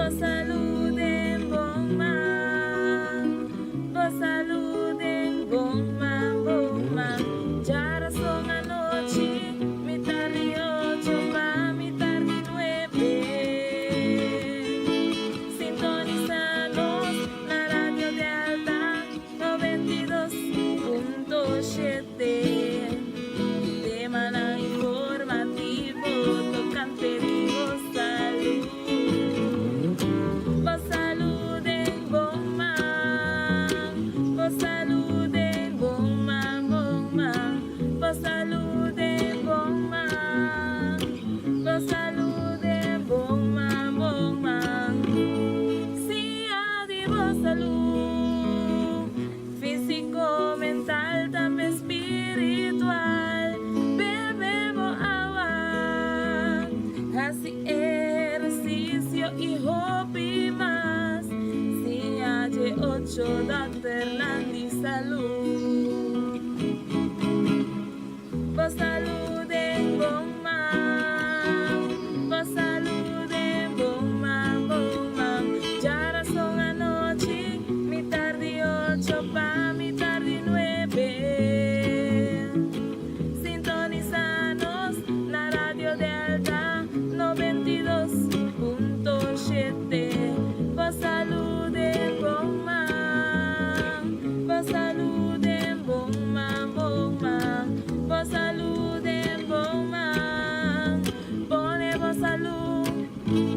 Bo salud den bon man, bo salud den bon man, bon man. Djarason anochi, mitar di ocho pa mitar di nuebe. Sintonisa nos na Radio Delta 92.7. Temanan informativo tocante di bo salud. Bo salud den bon man, bo salud den bon man, bon man. Bo salud den bon man, bo salud den bon man, bon man. Siña di bo salud, físico, mental, tambe spiritual. Bebe bo awa, hasi ehercicio y hopi mas. Siña dje ocho dokternan di salud. Bo salud den bon man, bo salud den bon man, bon man. Djarason anochi, mitar di ocho pa mitar di nuebe. Sintonisa nos na Radio Delta 92.7. Bo salud den bon man, bo salud den bon man, bon man. Bo salud den bon man, pone bo salud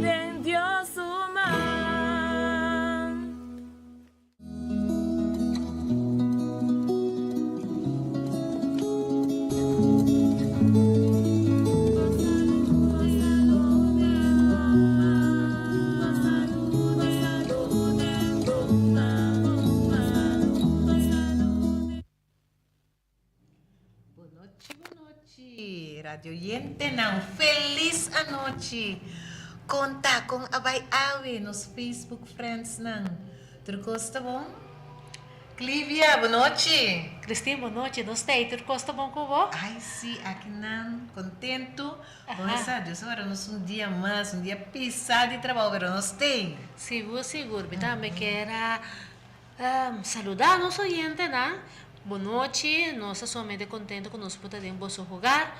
den Dios su man. Bonochi, bonochi, radioyentenan, felis anochi! Kon ta, kon a bai awe, nos Facebook friendsnan? Tur kos ta bon? Clivia, bonochi! Christine, bonochi, nos ta ei, tur kos ta bon ku bo? Ai si, akinan, kontentu. Bo sa, Dios a wara nos un dia mas, un dia pisá di trabou, pero nos t'ei. Sigur, sigur, mi tambe kier a Saluda nos oyentenan, bonochi, nos ta sumamente contento cu nos por ta den boso hogar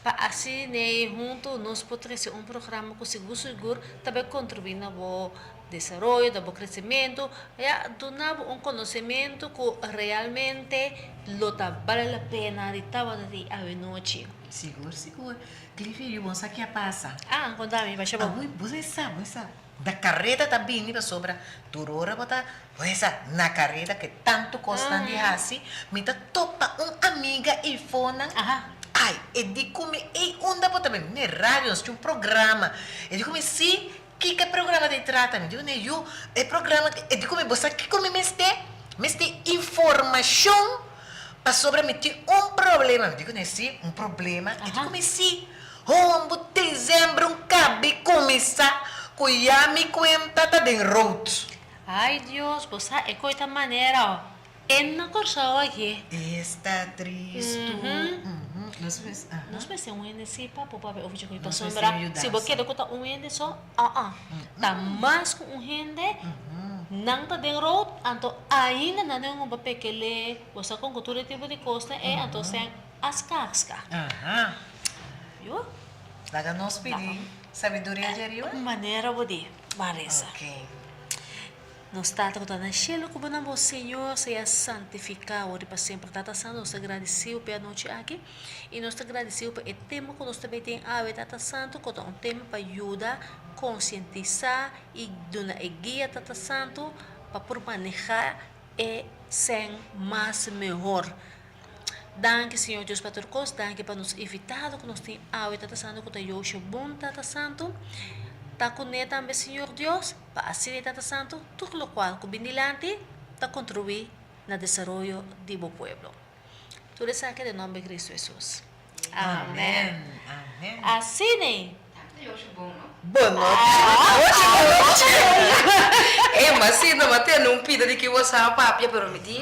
pa asina hunto nos por trece un programa cu sigur sigur ta bay contribui na bo desaroyo, na bo crecemento, ya duna bo un conocemento cu realmente lo ta bale la pena di tabata di awenochi. Sigur sigur, Cliffy, yu bon sa ki a pasa? Ah, contami, basha bo. Awe, bo sa, bo sa. Na kareda ta bini pasobra tur ora bo ta reza na kareda ke tantu kosnan di hasi mi ta topa un amiga eifonan ai e di ku mi ei unda bo ta bini mi radio nos tin un programa e di ku mi si kiko e programa ta trata mi di ku ne yu e programa e di ku mi bo sa kiko mi mester mester informashon pasobra mi tin un problema mi di ku ne si un problema e di ku mi si. Hombu dezembro un kabi kuminsá ku ya mi kuenta ta den rood. Ay Dios, bo sa e koe ta manera o en na Kòrsou aki. Esta tristu. Nos mes, aha. Nos mester un hende si pa por papia over dje Nos mester pasobra un si bo yudansa. kere ku ta un hende so, aa. Ta mas ku un hende, nan ta den rood, anto ainda nan den un papia bo sa kon ku tur e tipo di kosnan ei, anto sean aska aska. Aha. Yo? Laga nos pidi sabiduria dje ariba. Manera bo di, ban resa. Ok. Nos Tata ku ta na shelu, ku bo nan bo Señor sea santifiká wòrdu pa semper. Tata Santu, nos ta gradisí bo pa e anochi aki i nos ta gradisí bo pa e tema ku nos ta bai tin awe, Tata Santu, ku ta un tema pa yuda konsientisá i duna e guia, Tata Santu, pa por manehá e sèn mas mehor. Danki Señor Dios pa tur kos, danki pa nos invitado ku nos tin awe Tata Santu ku ta Joshua Bon Tata Santu ta kuné tambe Señor Dios pa asina Tata Santu tur lokual ku bin dilanti ta kontribuí na desaroyo di bo pueblo. Tur esaki den nomber Cristo Hesus. Amen. Amen. Asina. Tata Joshua bon no? Bonochi bonochi bonochi. Ey ma si no ma tende un pida di ki bo sa papia pero mi di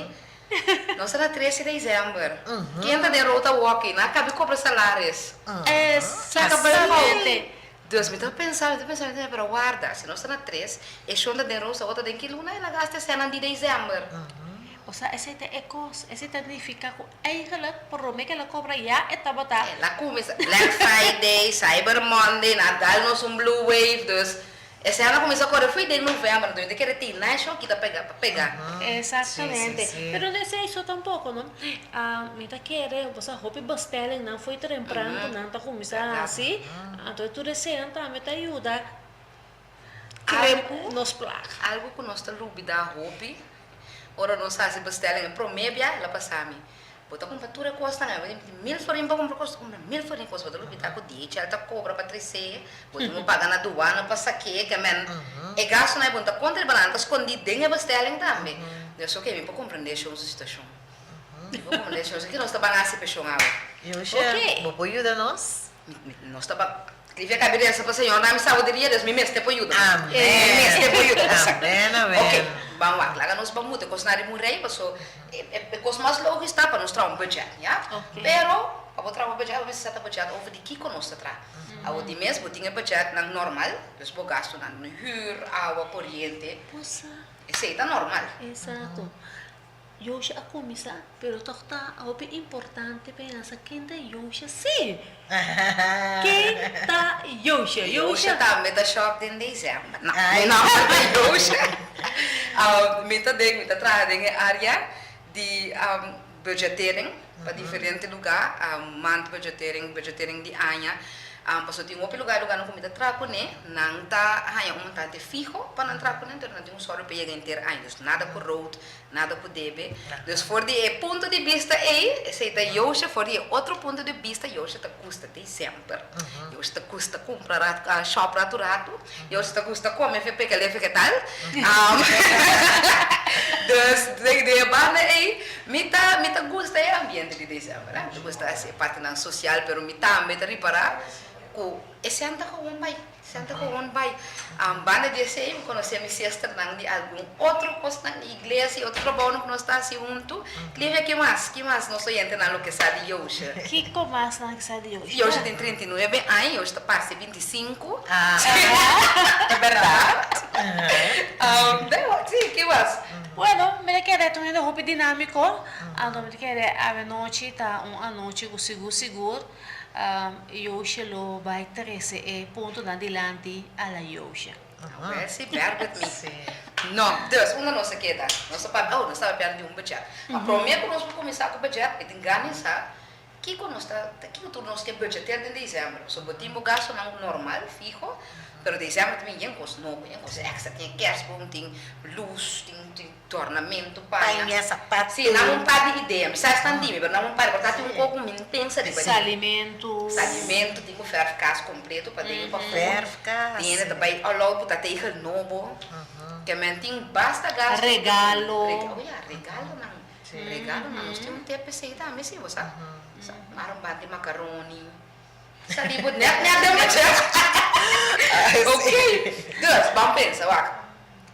Nos ta na trese december. Ken ta den rota woki? Nan a kabi kobra salaris. Exactamente. Dus mi ta pensa, mi ta pensa, mi ta pensa, pero warda, si nos ta na tres, e shon ta den roos, awor ta den ki luna el a gasta e sènnan di desèmber? Osea, esei ta e kos, esei ta nifiká ku eigenlijk promé ku el a kobra ya e tabata. El a kuminsá, Black Friday, Cyber Monday, nan a dal nos un blue wave, dus e sènnan a kuminsá kore fo'i den novèmber, anto mi ta kere tin nan e shon ki ta pega, pa pega. Exactamente. Pero no esei so tampoko, no. Mi ta kere, bo sa hopi bestellingnan fo'i trempran ku nan ta kuminsá hasi, anto tur eseinan tambe ta yuda Algu, nos plaka. Algu ku nos ta lubidá hopi ora nos hasi bestelling, e promé bia el a pasa mi, bo ta kumpra tur e kosnan ei, bo tin mil florin pa kumpra kos, kumpra mil florin kos, bo ta lubidá ku DHL ta kobra pa tres'é, bo tin ku paga na duana pa sak'é, ke men e gastunan ei bo no ta konta riba nan, nan ta skondí den e bestelling tambe. Dios oke, mi por komprendé shon su situashon. Mi por komprendé shon, ke nos ta ban hasi pa e shon awe? Yosha, bo por yuda nos? Nos ta ba Clivia cabe reza pa Señor na mi sabiduria Dios mi mester por yuda Amen. Mi mester por yuda Amen amen. Ok ban wak laga nos ban muta e cos na riba un rey paso e cos mas logis ta pa nos traha un budget ya pero pa bo traha un budget bo mester sa ta budget over di kico nos ta traha awor di mes bo tin e budget nan normal dus bo gastonan huur awa coriente esey ta normal. Exacto. Yosha a kuminsá, pero tòg ta hopi importante pa e sa ken ta Yosha sí. Ken ta Yosha? Yosha tambe ta shòp den desèmber. No, mi nòmber ta Yosha. Mi ta den, mi ta traha den e área di budgetering pa diferente lugá, maandbudgetering, budgetering di aña. Pasobra tin hopi lugá, lugánan ku mi ta traha kuné, nan ta haña un montante fiho pa nan traha kuné, pero nan tin un sòru pa yega henter aña. Dus nada ku rood, Nada ku debe. Dus for di e punto di bista ei, esei ta Yosha, for di e otro punto di bista, Yosha ta gusta december. Yosha ta gusta kumpra rat, shop ratu ratu. Yosha ta gusta kome pekele vegetal. Dus di e banda ei, mi ta mi ta gusta e ambiente di december. Mi ta gusta e partinan sosial, pero mi tambe ta ripará ku e sèn ta gewoon bai. Santa gewoon bai. Banda di esei mi konosé mi sesternan di algun otro kosnan di iglesia i otro trabounan ku nos ta hasi huntu. Clivia, ke mas? Ki mas nos oyentenan lo ke sa di Yosha? Kiko mas nan ke sa di Yosha? Yosha tin 39 aña, Yosha ta parse 25. Ah, ta bèrdat. Si, ke mas? Bueno, mi ta kere ta un hende hopi dinámiko, anto mi ta kere awenochi ta un anochi ku sigur sigur Yosha lo bai trese e puntonan dilanti a la Yosha. Awel si bear with me. No, dus unda nos a keda? Nos a papia, oh, nos tabata papia di un budget. Ma prome ku nos por kuminsá ku budget, e tin gana sa kiko nos ta, kiko tur nos ke budgeteer den december. So bo tin bo gastonan normal, fiho, pero december ta bin yen kos nobo, yen kos extra. Tin e kerstboom, tin lus, tin. Tornamentu, paña. Paña, sapatu. Sí, nan un par di idea. Mi sa esnan di mi, pero nan un par, por ta tin un koko mi no pensa riba dje. Salimentu. Salimentu, tin ku fèrf kas kompleto paden i pafó. Fèrf kas. Tin hende ta bai all out ku ta tegel nobo. Ke men tin basta gastu. Regalo. Oh ya, regalonan. Regalonan. Nos tin un tep esei tambe si, bo sa. Sa, mara un banda di makaroni. Sali bo nèt nèt den budget. Ok, dus, ban pensa, wak.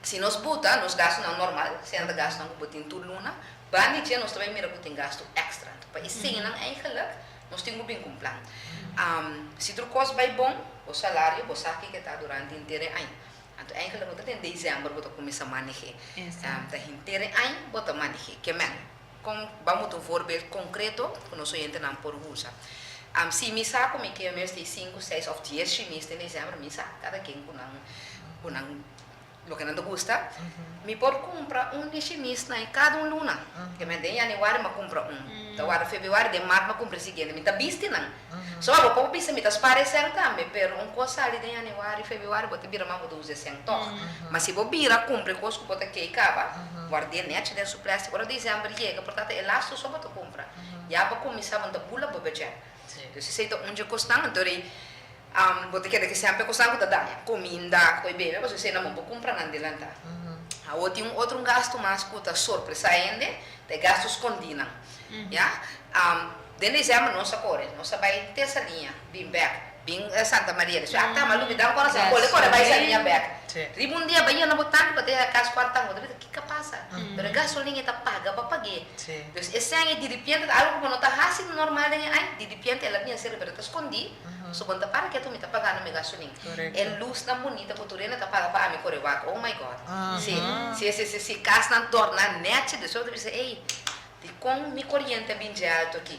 Si nos buta nos gastunan normal, sea ta gastunan ku bo tin tur luna, banda di dje nos ta bai mira ku tin gastu èkstra. Anto pa eseinan eigenlik nos tin ku bin ku un plan. Si tur kos bai bon, bo salario bo sa kiko ta durante henter e aña. Anto eigenlik no ta den desèmber bo ta kuminsá maneh'é. Ta henter e aña bo ta maneh'é. Ke men, kon ban buta un voorbeeld konkreto ku nos oyentenan por usa. Si mi sa ku mi ke mes di sinku, seis òf dies shimis den desèmber, mi sa kada ken ku nan ku nan loke nan ta gusta, mi por kumpra un di shimis na e kada un luna. Ke men den yanüari mi a kumpra un, ta warda febrüari, den mart mi a kumpra e siguiente, mi ta bisti nan. So bo por bisa mi ta spara e sèn tambe, pero un kos sali den yanüari, febrüari bo ta bira mas bo ta usa e sèn tòg. Ma si bo bira kumpra e kos ku bo ta kei kaba, ward'é nèchi den su plèstik, ora desèmber yega por ta ta e lastu so bo ta kumpra. Ya bo kuminsá bo no ta bula bo bèdjèt. Dus esei ta un dje kosnan, anto rei. Bo ta kere ki semper kosnan ku ta daña, kuminda, koi bebe, pasobra esei nan bo por kumpra nan delantá. Awor tin un otro un gastu mas ku ta sorpresá hende, ta e gastu skondínan. Ya. Den desèmber nos a kore, nos a bai te Saliña, bin bèk. Bin Santa Maria. Despues ata m'a lubida ankor asina kole kore bai Saliña bek. Riba un dia bai yena bo tanki bo ta yega kas kuartan bo ta bisa kiko a pasa? Pero e gasolin e ta paga pa pag'é. Dus e sèn ei diripiente ta algu ku bo no ta hasi normal den e aña, diripiente el a bin asina pero e ta skondí, so bo no ta para ketu mi ta pagando mi gasolin. E lusnan bunita ku tur hende ta paga pa ami kore wak, oh my God. Si, si, si, si, si kasnan torna nèchi, despues bo ta bisa ei, Dikon mi koriente a bin dje alto aki?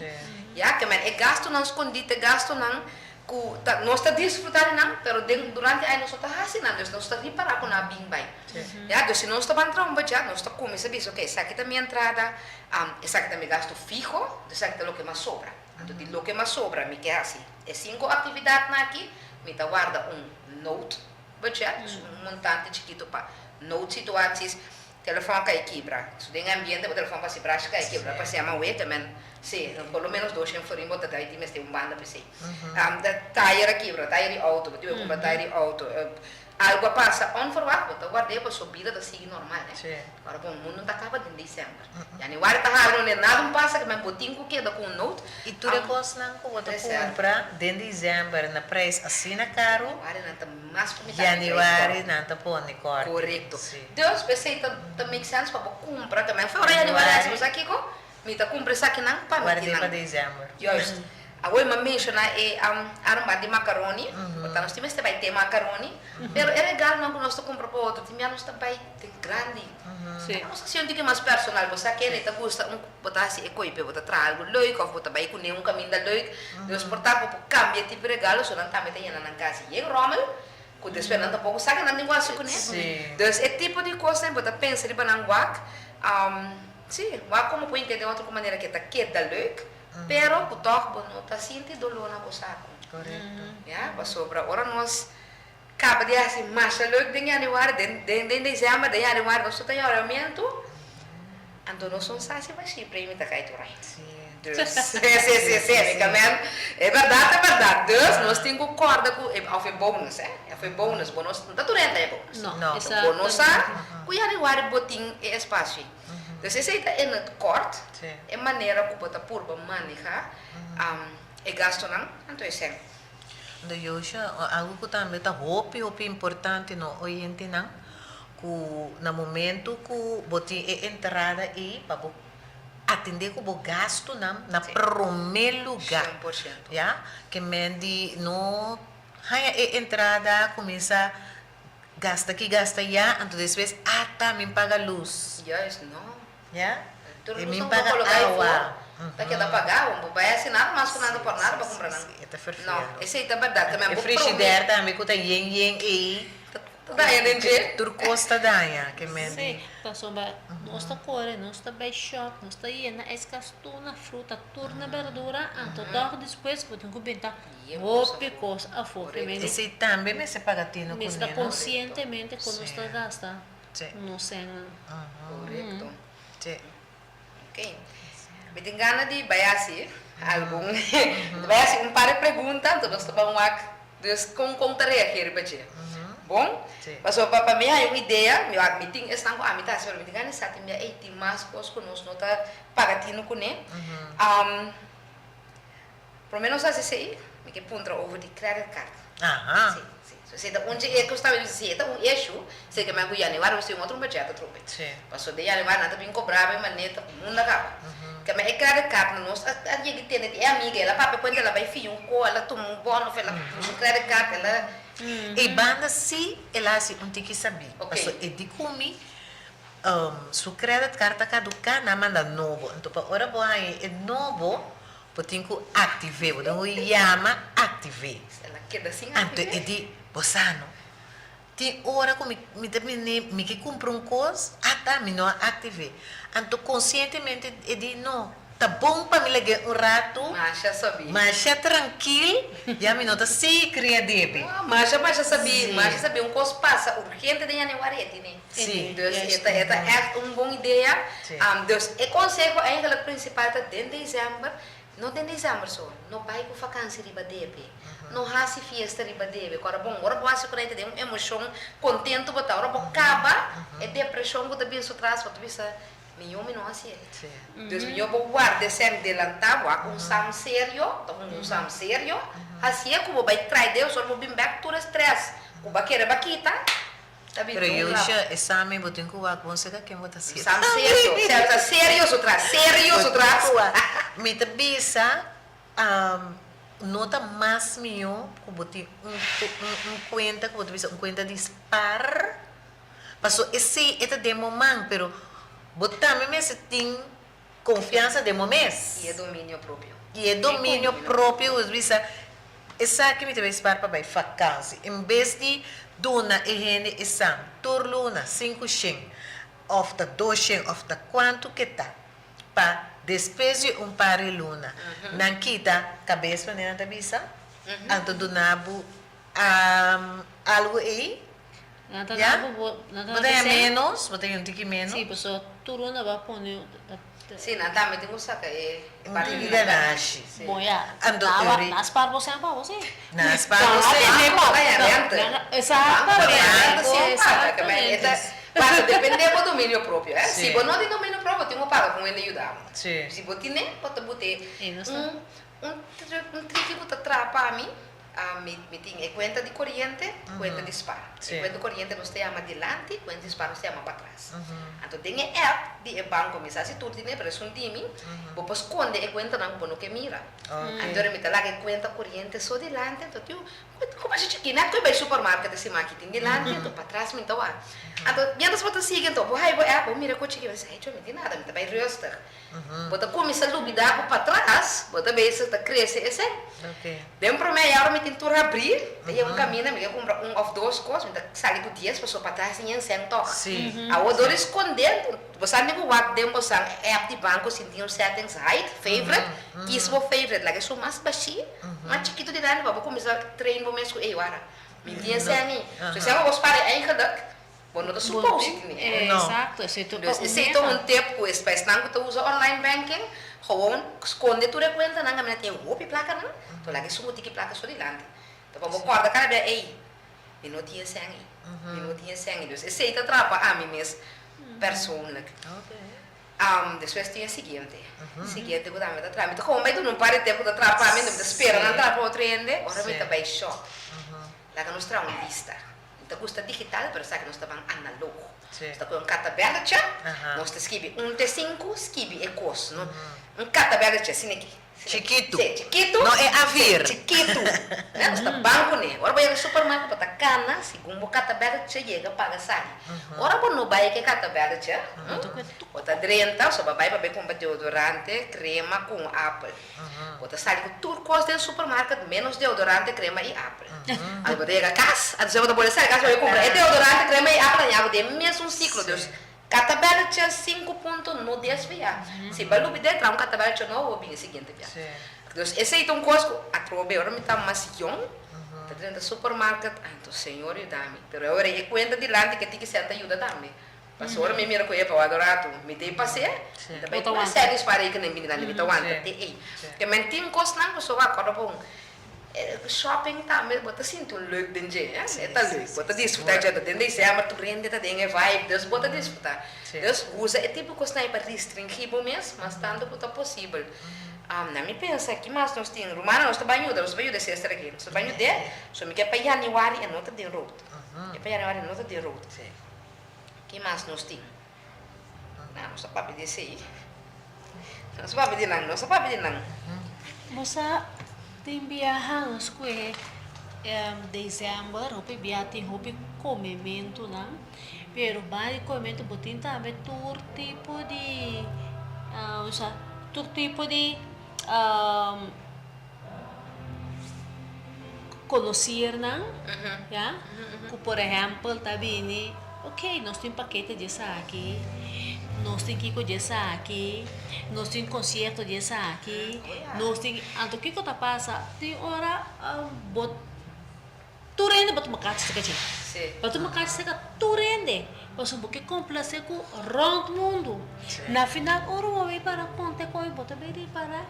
Ya, ke men e gastunan skondí ta e gastunan ku ta nos ta disfrutá di nan, pero den durante aña nos no ta hasi nan, dus nos ta ripará ku nan a bin bai. Ya, dus si nos ta ban traha un bachèt, nos ta kuminsá bisa, oke, esaki ta mi entrada, esaki ta mi gastu fiho, dus esaki ta loke mas sobra. Anto di loke mas sobra mi ke hasi e sinku aktividatnan aki, mi ta warda un note bachèt, dus un montante chikitu pa note situaties. Telefòn kai kibra. Su den ambiente bo telefòn pa si brashi kai kibra pa siama wete men si por lo menos doshen florin bo ta dai tin mester un banda p'esei. Tayer a kibra, tayer di outo, bo tin ku kumpra tayer di outo. Algu a pasa onverwacht bo ta ward'é paso bida ta sigui normal ne. Ora bon mundu no ta kaba den december. Januari ta habri donde nada un pasa ke men bo tin ku keda ku un note. I tur e kosnan ku bo ta kumpra den december na prijs asina karu. Januari nan ta mas ku mitad di prijs Januari nan ta pone kòrti. Korekto. Dus p'esei ta ta make sense pa bo kumpra tambe. Ora januari hasi bo sa kiko? Mi ta kumpra esakinan pa mi tin nan. Ward'é pa december. Juist. Awor mi a menshoná e armbar di makaroni. Por ta nos tin mester bai te makaroni. Pero e regalonan ku nos ta kumpra pa otro tin bia nos ta bai te grandi. Ta nos hasi un tiki mas personal. Bo sa kende ta gusta un bo ta hasi e koi p'e bo ta traha algu leuk òf bo ta bai kuné un kaminda leuk. Dus por ta bo por kambia e tipo di regalo so nan tambe ta yena nan kas yen ròmel. Ku despues nan tampoko sa ke nan tin ku hasi kuné. Dus e tipo di kosnan bo ta pensa riba nan wak, si, wak komo por intende otro ku manera ke ta keda leuk, pero ku tòg bo no ta sinti doló na bo saku. Ya, pasobra ora nos kaba di hasi masha leuk den yanüari, den den desèmber, den yanüari nos tur ta yòramentu, Anto nos son sa si bashí premio ta kai tur ai. Dus, sí, sí, sí, sí, mi ka men, e bèrdat ta bèrdat. Dus, nos tin ku kòrda ku e, òf e bonus, eh, òf e bonus, bo no, no ta tur hende ta e bonus. No, No. Bo no sa ku yanüari bo tin e espasio ei. Dus esei ta in het kort e manera ku bo ta purba manehá e gastunan, anto esei. Anto Joshua, algu ku tambe ta hopi, hopi importante no oyentenan, ku na momento ku bo tin e entrada ei pa bo atendé ku bo gastunan na promé lugá. Ya, ke men di no haña e entrada kuminsá gasta aki gasta aya, anto despues ata mi paga lus. Juist, no. Ya, Tur e lus mi nan paga koloká ei awa. for, ta keda pagá, bo bai hasi nada mas ku nada por nada pa kumpra nan. Si, e ta ferfero. No, esei ta bèrdat. Ta men E bo promé. frishider tambe ku ta yen yen ei. Ta daña den dje. Tur kos ta daña, ke men di. Sí, pasobra nos ta kore, nos ta bai shop, nos ta yena eskas tur na fruta, tur na berdura, anto tòg despues bo tin ku benta hopi kos afó. Esei tambe mester paga tino kuné, no? Mester konsientemente ku nos ta gasta nos sènnan. Korekto. Ok. Mi tin gana di bai hasi algun, mi ta bai hasi un par di pregunta, anto nos ta ban wak dus kon kon ta reagir riba dje. Bon? Pasobra pa mi haña un idea, mi wak mi tin esnan ku ami ta hasi, pero mi tin gana di sa tin bia ey tin mas kos ku nos no ta paga tinu kuné. Promé nos hasi esei, mi ke puntra over di credit card. Aha. Sí, sí. So esei ta un dje e ku staba bisa, si e ta un issue, esei ke men ku yanüari nos tin un otro budget atrobe. Sí. Paso den yanüari nan ta bin kobra bo e manera ta munda kaba. Ke men e credit card na nos a a yega tende di e amiga, el a papia kuenta el a bai fia un ko, el a tuma un bono of el a pushi credit card, el a. E banda sí el a hasi un tiki sabí. Ok. Paso e di ku mi, su credit card ta kaduká, nan a manda nobo. Anto pa ora bo haña e nobo, Bo tin ku aktiv'é, bo tin ku yama aktiv'é. El a keda sin Anto aktiv'é. e di, Bo sa no, tin ora ku mi mi ta bini mi ke kumpra un kos, ata mi no a aktiv'é. Anto konsientemente e di, No, ta bon pa mi lag'é un ratu, Masha sabí. masha trankil, ya mi no ta sigui kria debe. Masha, masha sabí, Sí. masha sabí. Un kos pasa urgente den yanüari e tine. Sí. Dus e ta e ta ègt un bon idea. Sí. Dus e konseho eigenlijk prinsipal ta den desèmber, no den desèmber so, no bai ku fakansi riba debe, no hasi fiesta riba debe. Ku ora bon, ora bo hasi ku nan e ta den un emoshon, kontentu bo ta. Ora bo kaba, e depreshon ku ta bin su tras, bo ta bisa, Mihó mi no hasié. Dus mihó bo warda e sèn delantá, wak un sam serio, ta un sam serio, hasié ku bo bai trai den ora bo bin bèk tur e strès ku bo a kere bo a kita, ta bin Pero den un lap. Yosha, e sami bo tin ku wak bon seka ken bo ta hasié Un sam serio, sèn ta serio su tras, serio su Bo tin tras. ku wak. Mi ta bisa, no ta mas mihó ku bo tin un un kuenta ku bo ta bisa un kuenta di spar? Paso esey e ta den bo man, pero bo tambe mester tin confiansa den bo mes. Y e dominio propio. Y e dominio propio, bo bisa, esaki mi ta bay spar pa bay vakantie. En bes di duna e hende esan tur luna 500 of ta 200 of ta cuanto ke ta, pa despues di un par di luna nan kita cabes manera nan ta bisa, anto duna bo algo ey. Nan ta Ya? na bo, nan ta Bo na ta haña besé? ménos, bo ta haña un tiki ménos. Sí, pasobra tur unda bo a pone Sí, nan tambe tin ku saka e Un parti tiki di nan ganashi. Sí. Bon ya, Anto nan ori. nan spar bo sèn pa bo sí. Nan spar bo Nan a sèn. tene Banko pa ta haña rente. Banko ta haña rente sí bo paga. Exactamente, Ke men e ta exactamente. paga depende bo dominio propio, eh. Sí. Si bo no tin dominio propio bo tin ku paga ku un hende yuda bo. Sí. Si bo tine bo ta bute E no sa. un un un triki ku ta traha pa mi. Mi tin e kuenta di koriente, kuenta di spar. E kuenta di koriente nos ta yama dilanti, kuenta di spar nos ta yama patras. Anto den e app di e banko, mi sa si tur tine, pero esun di mi, bo por skonde e kuentanan ku bo no ke mira. Anto mi ta laga e kuenta koriente so dilanti, anto tin un kumasha chikí, nèt ku e bai supermarket e siman aki tin dilanti, anto patras mi ta wak. Anto mientras bo ta sigui anto bo haña bo app, bo mira ku chikí, bo ta bisa, hey chon, mi tin nada, mi ta bai rustig. Bo ta kuminsá lubidá ku patras bo ta bezig ta krese esei. Den promé ya ora mi tin tur habrí, ta yega un kaminda mi ke kumpra un òf dos kos, mi ta sali ku dies pasobra patras tin yen sèn tòg. Awor dor di skondé, bo sa ni ku wak den bo san app di banko si tin un settings hide favorite, kis bo favorite, laga esun mas bashí, mas chikitu di nan pa bo kuminsá train bo mes ku ey wara mi tin e sèn ei. So esei bo spara eigenlik. Bo no ta supose tine. No. Exacto, esei ta Dus un esei ta meta. un tip ku es pa esnan ku ta usa online banking, gewoon skonde tur e kuentanan kaminda tin hopi plakanan, to laga esun ku tiki plaka so dilanti. Ta pa bo kòrda kada bia, ey, mi no tin e sèn ei, mi no tin e sèn ei. Dus esei ta traha pa ami mes persoonlijk. Despues tin e siguiente, siguiente ku tambe ta traha. Mi ta gewoon bai duna un par di tip ku ta traha pa mi, mi ta spera nan traha pa otro hende, ora mi ta bai shop. Laga nos traha un lista. Mi ta gusta digital, pero esaki nos ta ban analoog. Nos ta kohe un katabèltje, nos ta skibi un te sinku, skibi e kos. No, un katabèltje asina aki. Chikitu. Sí, chikitu. No e A-vier. Sí, chikitu. Né, nos ta ban kuné. Ora bo yega supermarket bo ta kana segun bo katabèltje yega paga sali. Ora bo no bai ku e katabèltje, bo ta drenta, so bo a bai pa bai kumpra deodorante, krema ku un apel. Bo ta sali ku tur kos den supermarket menos deodorante, krema i apel. Anto bo ta yega kas, anto bo ta bolbe sali kas pa bai kumpra e deodorante, krema i apel aña bo den mesun siklo. Dus katabèltje sinku punto no desviá. Si bo a lubid'é traha un katabèltje nobo bo bini siguiente bia. Dus esei ta un kos ku atrobe ora mi ta mas yòn ta drenta supermarket anto Señor yuda mi. Pero awor e kuenta dilanti ke tiki sèn ta yuda tambe. Pasobra mi mira ku e pa wak ratu, mi ta e pas'é, mi ta bai ku e sèris para ei ku nan bini dandi, mi ta wanta te ei. Ke men tin kosnan ku so wak ora bon shopping tambe bo ta sinti un leuk den dje, e ta leuk, bo ta disfrutá dje, den december tur hende ta den e vibe, dus bo ta disfrutá. Dus usa e tipo kosnan ei pa restringí bo mes mas tantu ku ta posibel. Na mi pensa ki mas nos tin, rumannan nos ta bai yuda, nos ta bai yuda e sester aki, nos ta bai yud'é, so mi ke pa yanüari e no ta den road, e pa yanüari e no ta den road. Ki mas nos tin? Nan nos a papia di esei. Nos a papia di nan, nos a papia di nan. Bo sa tin biaha nos ku e december hopi bia tin hopi komementunan, pero banda di komementu bo tin tambe tur tipo di tur tipo di Conocernan, ya, cu por ehempel ta bini, ok, nos tin pakete di esaki, nos tin kico di esaki, nos tin concierto di esaki, nos tin, anto kico ta pasa? Tin ora bo tur hende bo tuma kachi seka dje, bo tuma kachi seka tur hende, pasobra bo ke complace cu rond mundo, na final ora bo bay para conta e coy bo ta bay ripara.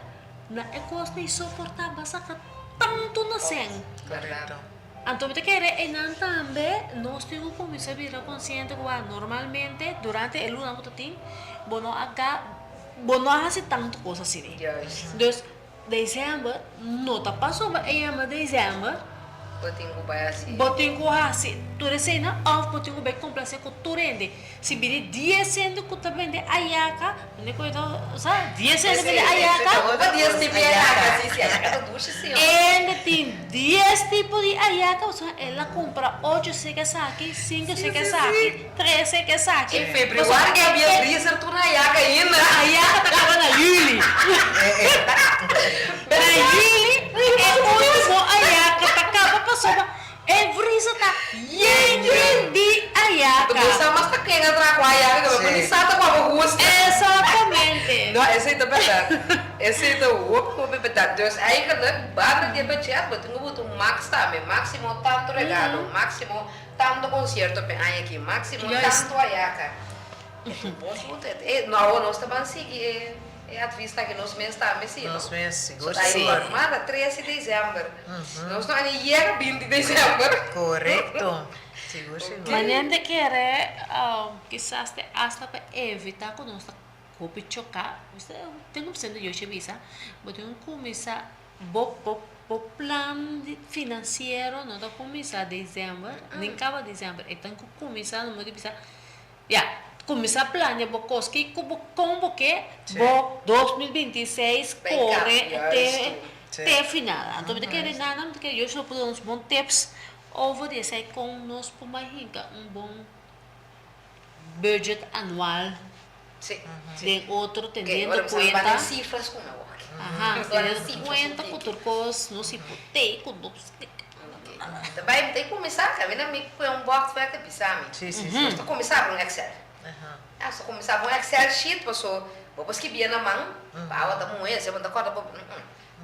Na e kos di soportá basa ka tantu na sèn. Correcto. Anto mi ta kere einan tambe nos tin ku kuminsá bira konsiente ku normalmente durante e luna ku ta tin bo no a ga bo no a hasi tantu kos asina. Dus December no ta pasobra e yama december. Bo tin ku bai hasi. Bo tin ku hasi tur eseinan òf bo tin ku bai komplase ku tur hende. Si bini dies hende ku ta bende ayaka, mende ku e ta sa dies hende bende ayaka. Bo dies tipo di ayaka si si ayaka ta dushi si. Hende tin dies tipo di ayaka pasobra el a kumpra ocho seka esaki, sinku seka esaki, tres seka esaki. En februari ke habia freezer tur na ayaka ainda. Ayaka ta kaba na yuli. Na yuli e ultimo ayaka ta kaba pasobra e vrisa ta yen yen di ayaka. Bo sa mas ta ken a traha ku ayaka ke bo ni sa ta kua bo gusta. Exactamente. No, esei ta berdad. Esei ta hopi hopi berdad. Dus eigenlijk banda di e budget bo tin ku buta un max tambe. Maximo tantu regalo, maximo tantu concierto p'e aña aki, maximo tantu ayaka. E ta un bon punto. No awor nos ta ban sigui e. E advis ta ki nos mes tambe si, no? Nos mes, sigur So ta sigur. informada 13 december. Nos no a ni yega 20 december. Korekto. Sigur sigur. Manera ta kere kisas te asta pa evita ku nos ta hopi choká, tin un sendo Yoshe bisa, bo tin ku kuminsá bo bo bo plan finansiero no ta kuminsá december, ni kaba december, e tin ku kuminsá no di bisa Ya, kuminsá plania bo kos kiko bo kon bo ke bo 2026 kore te te final. Anto mi ta kere nana mi ta kere Joshua por duna nos bon tips over di esei kon nos por bai hinka un bon budget anual den otro teniendo kuenta aha teniendo kuenta ku tur kos nos hipoteka nos. Ta bai mi ta kuminsá kaminda mi pue un bòks wèk ta bisa mi. Nos ta kuminsá ku un Excel. Nos ta kuminsá ku un Excel sheet paso bo por skibié na man pa awa ta muhé esei bo no ta kòrda bo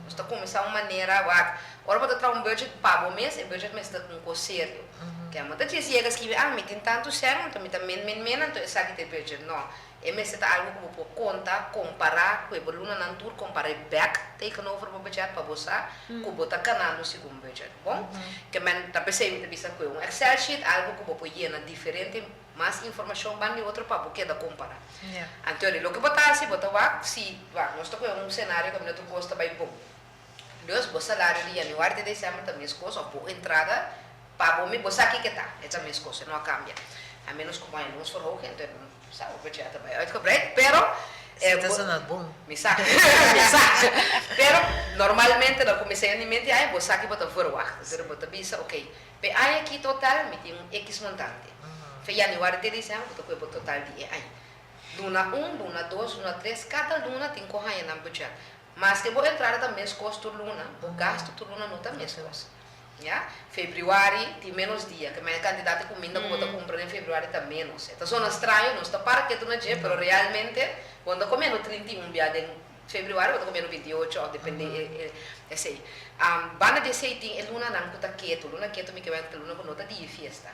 Nos ta kuminsá un manera wak ora bo ta traha un budget pa bo mes e budget mester ta un kos serio. Ke bo ta djis yega skibi ah mi tin tantu sèn anto mi ta min min min anto esaki ta e budget no. E mester ta algu ku bo por konta, kompará ku e bo lunanan tur, kompar'é bèk tegenover bo budget pa bo sa ku bo ta ganando segun budget. Bon? Ke men ta p'esei mi ta bisa ku e un Excel sheet, algu ku bo por yena diferente mas informashon ban di otro pa bo keda kompará. Anto di loke bo ta hasi, bo ta wak si, wak, nos ta kohe un senario kaminda tur kos ta bai bon. Dus bo salario di yanüari te desèmber ta meskos òf bo entrada pa bo mi bo sa kiko ta, e ta meskos, e no a kambia. A ménos ku bo haña loonsverhoging, enton sa bo budget ta bai uitgebreid, pero Si ta sona bon. Mi sa, mi sa. Pero normalmente na kuminsá di mente aña bo sa ki bo ta verwagt. Entonces bo ta bisa, ok, p'e aña aki total mi tin un X montante. Fe yanüari te desèmber bo ta kohe bo total di e aña. Luna un, luna dos, luna tres, kada luna tin ku haña nan budget. Maske bo entrada ta meskos tur luna, bo gastu tur luna no ta meskos. Ya. Februari tin ménos dia, ke men kantidat di kuminda ku bo ta kumpra den februari ta ménos. E ta sona straño, nos ta para ketu na dje, pero realmente bo no ta komiendo 31 bia den februari, bo ta komiendo 28 òf depende e esei. Banda di esei tin e lunanan ku ta ketu. Luna ketu mi ke wens ta luna ku no ta dia fiesta.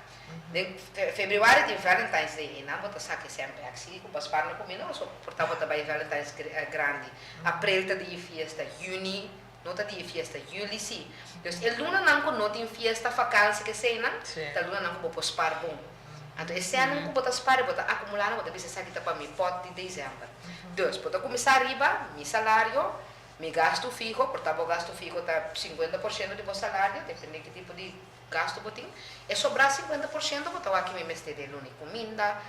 Den februari tin Valentine's Day, einan bo ta saka e sèmpèk si ku bo a spar na kuminda pasobra por ta bo ta bai Valentine's grandi. Aprel ta di fiesta, yüni no ta di fiesta, yüli si. Dus e lunanan ku no tin fiesta, fakansi keseinan, ta lunanan ku bo por spar bon. Anto e sènnan ku bo ta spar i bo ta akumulá nan bo ta bisa esaki ta pa mi pòt di desèmber. Dus bo ta kuminsá riba mi salario, mi gastu fiho, por ta bo gastu fiho ta 50% di bo salario, depende ki tipo di Gasto bo tin. E sobrá 50% bo ta wak mi mester den luna e kuminda,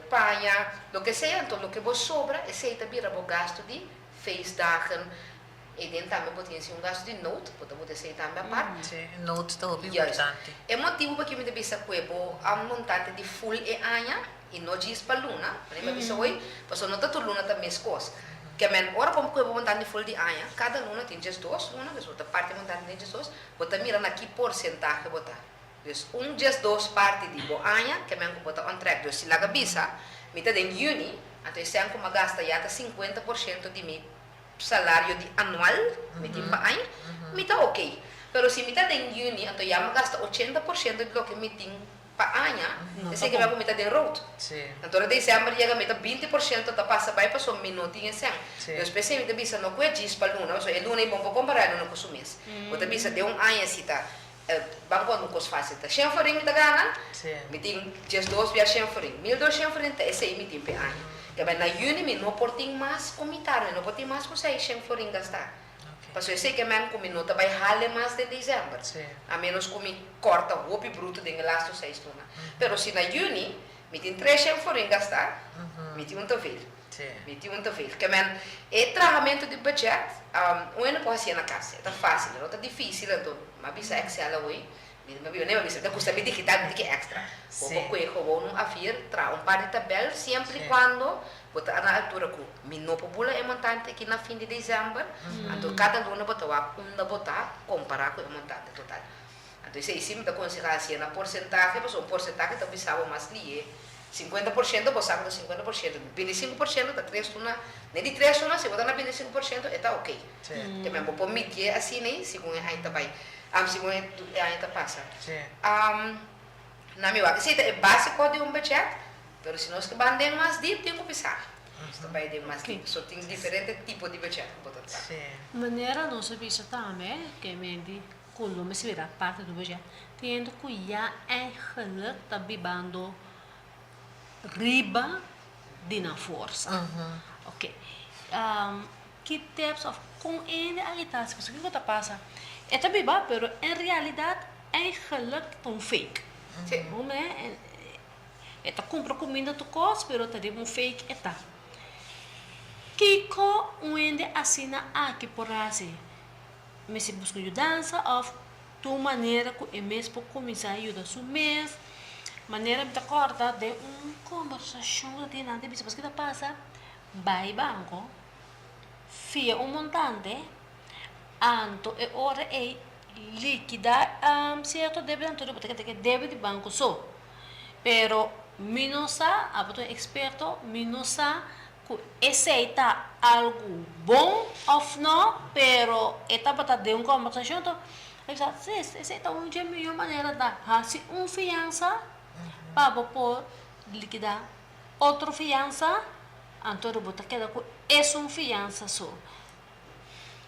paña, loke sea. Anto loke bo sobra esei ta bira bo gasto di feestdagen. Eden tambe bo tin si un gasto di nood, bo ta buta esei tambe apart. Sí, nood ta hopi importante. E motibu pa ki mi ta bisa ku e bo a montante di full e aña i no djis pa luna, manera mi a bisa hoy, pasobra no ta tur luna ta meskos. Ke men ora bo ku e bo montante di full di aña, kada luna tin djesdos luna, dus bo ta parti e montante den djesdos, Bo ta mira na ki porsentahe bo ta. Dus un 12 parti di bo aña ke men ku bo ta on track. Dus si laga bisa, mi ta den yüni, anto e sèn ku mi a gasta ya ta 50% di mi salario di anual mi tin pa aña, mi ta oke. Pero si mi ta den yüni, anto ya mi a gasta 80% di loke mi tin pa aña, esei ke mi ta den rood. Anto ora december yega mi ta 20% ta pasa bai pasobra mi no tin e sèn. Dus p'esei mi ta bisa no ku e djis pa luna, pasobra e luna ei bon por kompara e luna ku su mes. Bo ta bisa den un aña si ta. Ban pone un kos fásil, ta shen florin mi ta gana, mi tin 12 bia 100 florin, 1200 florin ta esei mi tin p'e aña. Kebé na yüni mi no por tin mas ku mitar, mi no por tin mas ku 600 florin gastá. Pasobra esei ke men ku mi no ta bai hale mas den desèmber, a ménos ku mi kòrta hopi bruto den e lastu seis luna. Pero si na yüni mi tin 300 florin gastá, mi tin un teveel. Mi tin un teveel. Ke men e trahamentu di budget, un hende por hasié na kas. E ta fásil, e no ta difísil. Anto mi a bisa Excel awor, mi mi a bisa, mi ta gusta mi digital, mi tin ke extra. Bo por kohe gewoon un A-vier, traha un par di tabèl, siempre i kuando bo ta na altura ku mi no por bula e montante aki na fin di desèmber. Anto kada luna bo ta wak unda bo ta kompará ku e montante total. Anto esei si mi ta konsehá hasié na porsentahe, pasobra un porsentahe ta bisa bo mas lihe. 50% bo sa ku ta 50%, 25% ta tres luna, den di tres luna si bo ta na 25% e ta ok. Te men bo por midié asina ei segun e aña ta bai, segun e aña ta pasa. Na mi wak esei ta e básiko di un budget, pero si nos ke ban den mas dip tin ku bisa. Nos ta bai den mas dip, so tin diferente tipo di budget ku bo ta traha. Manera nos a bisa tambe ke men di ku lo mester bira parti di budget, teniendo ku ya eigenlijk ta bibando riba di nan forsa. Ok, ki tips of kon hende a kita hasi? Pasobra kiko ta pasa? E ta biba pero en realidat eigenlijk ta un fake. Bo mira e ta kumpra kuminda tur kos pero ta riba un fake e ta. Kiko un hende asina aki por hasi? Mester buska yudansa of Ta un manera ku e mes por kuminsá yuda su mes. Manera mi ta kòrda den un kombersashon ku ta tin nan ta bisa paske ta pasa bai banko fia un montante anto e ora ei likidá sierto debe anto bo ta keda ku e debe di banko so. Pero mi no sa, abo ta un eksperto, mi no sa Ku esei ta algu bon òf nò, pero e tabata den un kòmbersashon, anto e bisa, Sí, esei ta un dje mihó manera ta hasi un fiansa pa bo por likidá otro fiansa, anto bo ta keda ku esun fiansa so.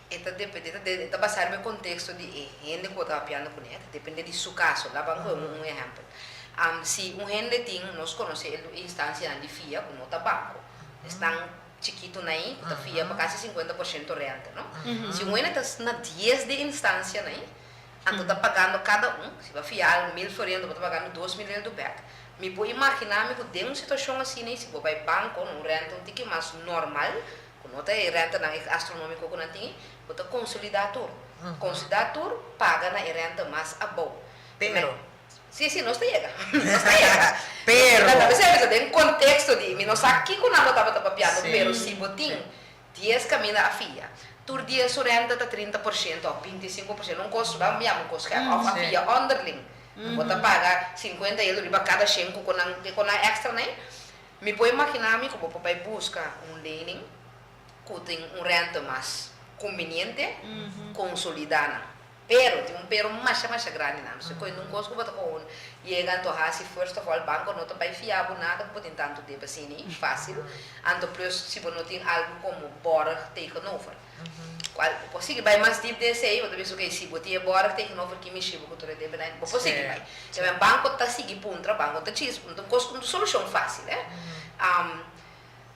E ta depende, e ta basá riba e konteksto di e hende ku bo ta papiando kuné, e ta depende di su kaso. Laban ku un ehèmpel. Si un hende tin, nos konosé e instansianan di fia ku no ta banko. Esnan chikitunan ei ku ta fia pa kasi 50% rente, no? Si un hende ta na dies di instansianan ei, anto ta pagando kada un, si bo a fia al mil florin anto bo ta pagando 2000 euro bèk. Mi por imaginá mi ku den un situashon asina ei, si bo bai banko na un rente un tiki mas normal, Ku no ta e rentanan astronómiko ku nan tin, bo ta konsolidá tur. Konsolidá tur, paga na e renta mas abou. Pero. Sí, sí, nos ta yega. Nos ta yega. Pero. Ta bisa bisa den konteksto di, mi no sa kiko nan lo tabata papiando, pero si bo tin dies kaminda a fia, tur dies su renta ta 30% òf 25%, un kos, ban yama un kos gèk, òf a fia onderling, bo ta paga 50 euro riba kada shen ku nan, ku nan èkstra nei. Mi por imaginá mi ku bo por bai buska un lening ku tin un rente mas kumbiniente, konsolidá nan. Pero, tin un pero masha masha grandi nan. Si koe un kos ku bo ta kon yega anto hasi, first of all, banko no ta bai fia bo nada ku bo tin tantu debe asina fásil. Anto plus si bo no tin algu komo borg tegenover. Cual bo por sigui bai mas diep den esey, bo ta bisa ok, si bo tin e borg tegenover ki mishi bo cu tur e debe nan, bo por sigui bai. Te men banco ta sigui puntra, banco ta chis, un cos un solucion facil eh.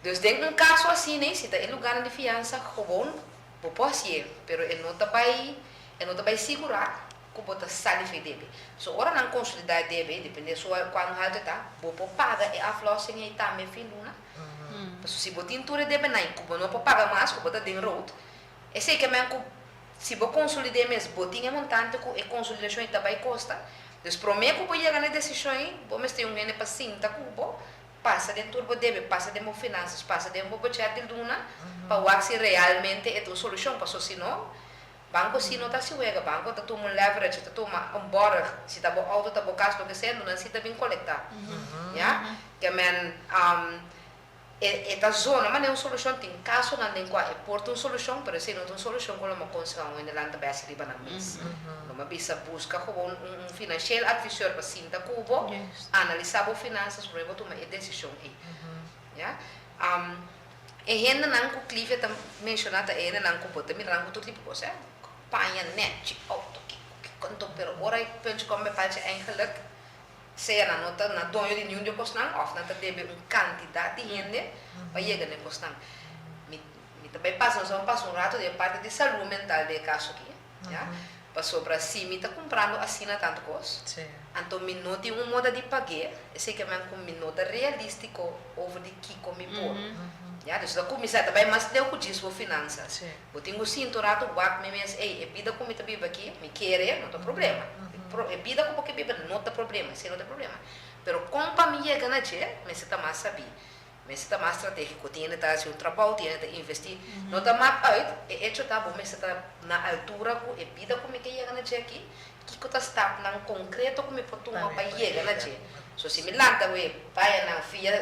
Dus den un caso asina si ta e lugarnan di fiansa gewoon bo por hacié, pero e no ta bai e no ta bai sigura cu bo ta sali fe debe. So ora nan consolida e debe, depende su cuan halto e ta, bo por paga e aflossing ey tambe fin luna. Pasobra si bo tin tur e debenan ku bo no por paga mas, ku bo ta den rood, esei ke men ku si bo konsolid'é mes, bo tin e montante ku e konsolidashon ei ta bai kosta. Dus promé ku bo yega na e desishon ei, bo mester un hende pa sinta ku bo, pasa den tur bo debe, pasa den bo finansas, pasa den bo bùdjèt di luna, pa wak si realmente e ta un solushon. Pasobra si no, banko si no ta hasi wega, banko ta tuma un leverage, ta tuma un bòrg, si ta bo outo, ta bo kas, loke sea, nan si ta bin kolektá. Ya. Ke men e ta zona manera un solushon, tin kasonan den kua e por ta un solushon, pero esei no ta un solushon ku lo mi konsehá un hende lanta bai hasi riba nan mes. Lo mi bisa buska gewoon un financieel adviseur pa sinta ku bo, analisá bo finansas promé bo tuma e desishon ei. Ya. E hendenan ku Clivia ta menshoná ta e hendenan ku bo ta mira nan ku tur tipo kos, paña nèchi, outo, kiko, kiko. Anto pero ora e puntje komt bij paaltje eigenlijk sea nan no ta na doño di niun di e kosnan òf nan ta debe un kantidat di hende pa yega na e kosnan. Mi mi ta bai pasa nos a pasa un rato di e parti di salú mental den e kaso aki, ya, pasobra si mi ta kumprando asina tantu kos, anto mi no tin un moda di pag'é, esei ke men ku mi no ta realístiko over di kiko mi por, ya. Dus ta kuminsá ta bai mas leu ku djis bo finansas. Bo tin ku sinti un ratu wak mi mes, ey, e bida ku mi ta biba aki, mi kere, no ta problema. E bida ku bo ke biba no ta problema, esei no ta problema. Pero kon pa mi yega na dje, mester ta mas sabí, mester ta mas stratégiko. Tin hende ta hasi un trabou, tin hende ta investí. No ta mak uit, e echo ta bo mester ta na altura ku e bida ku mi ke yega na dje aki, kiko ta stapnan konkreto ku mi por tuma pa yega na dje. So si mi lanta wee baya nan fia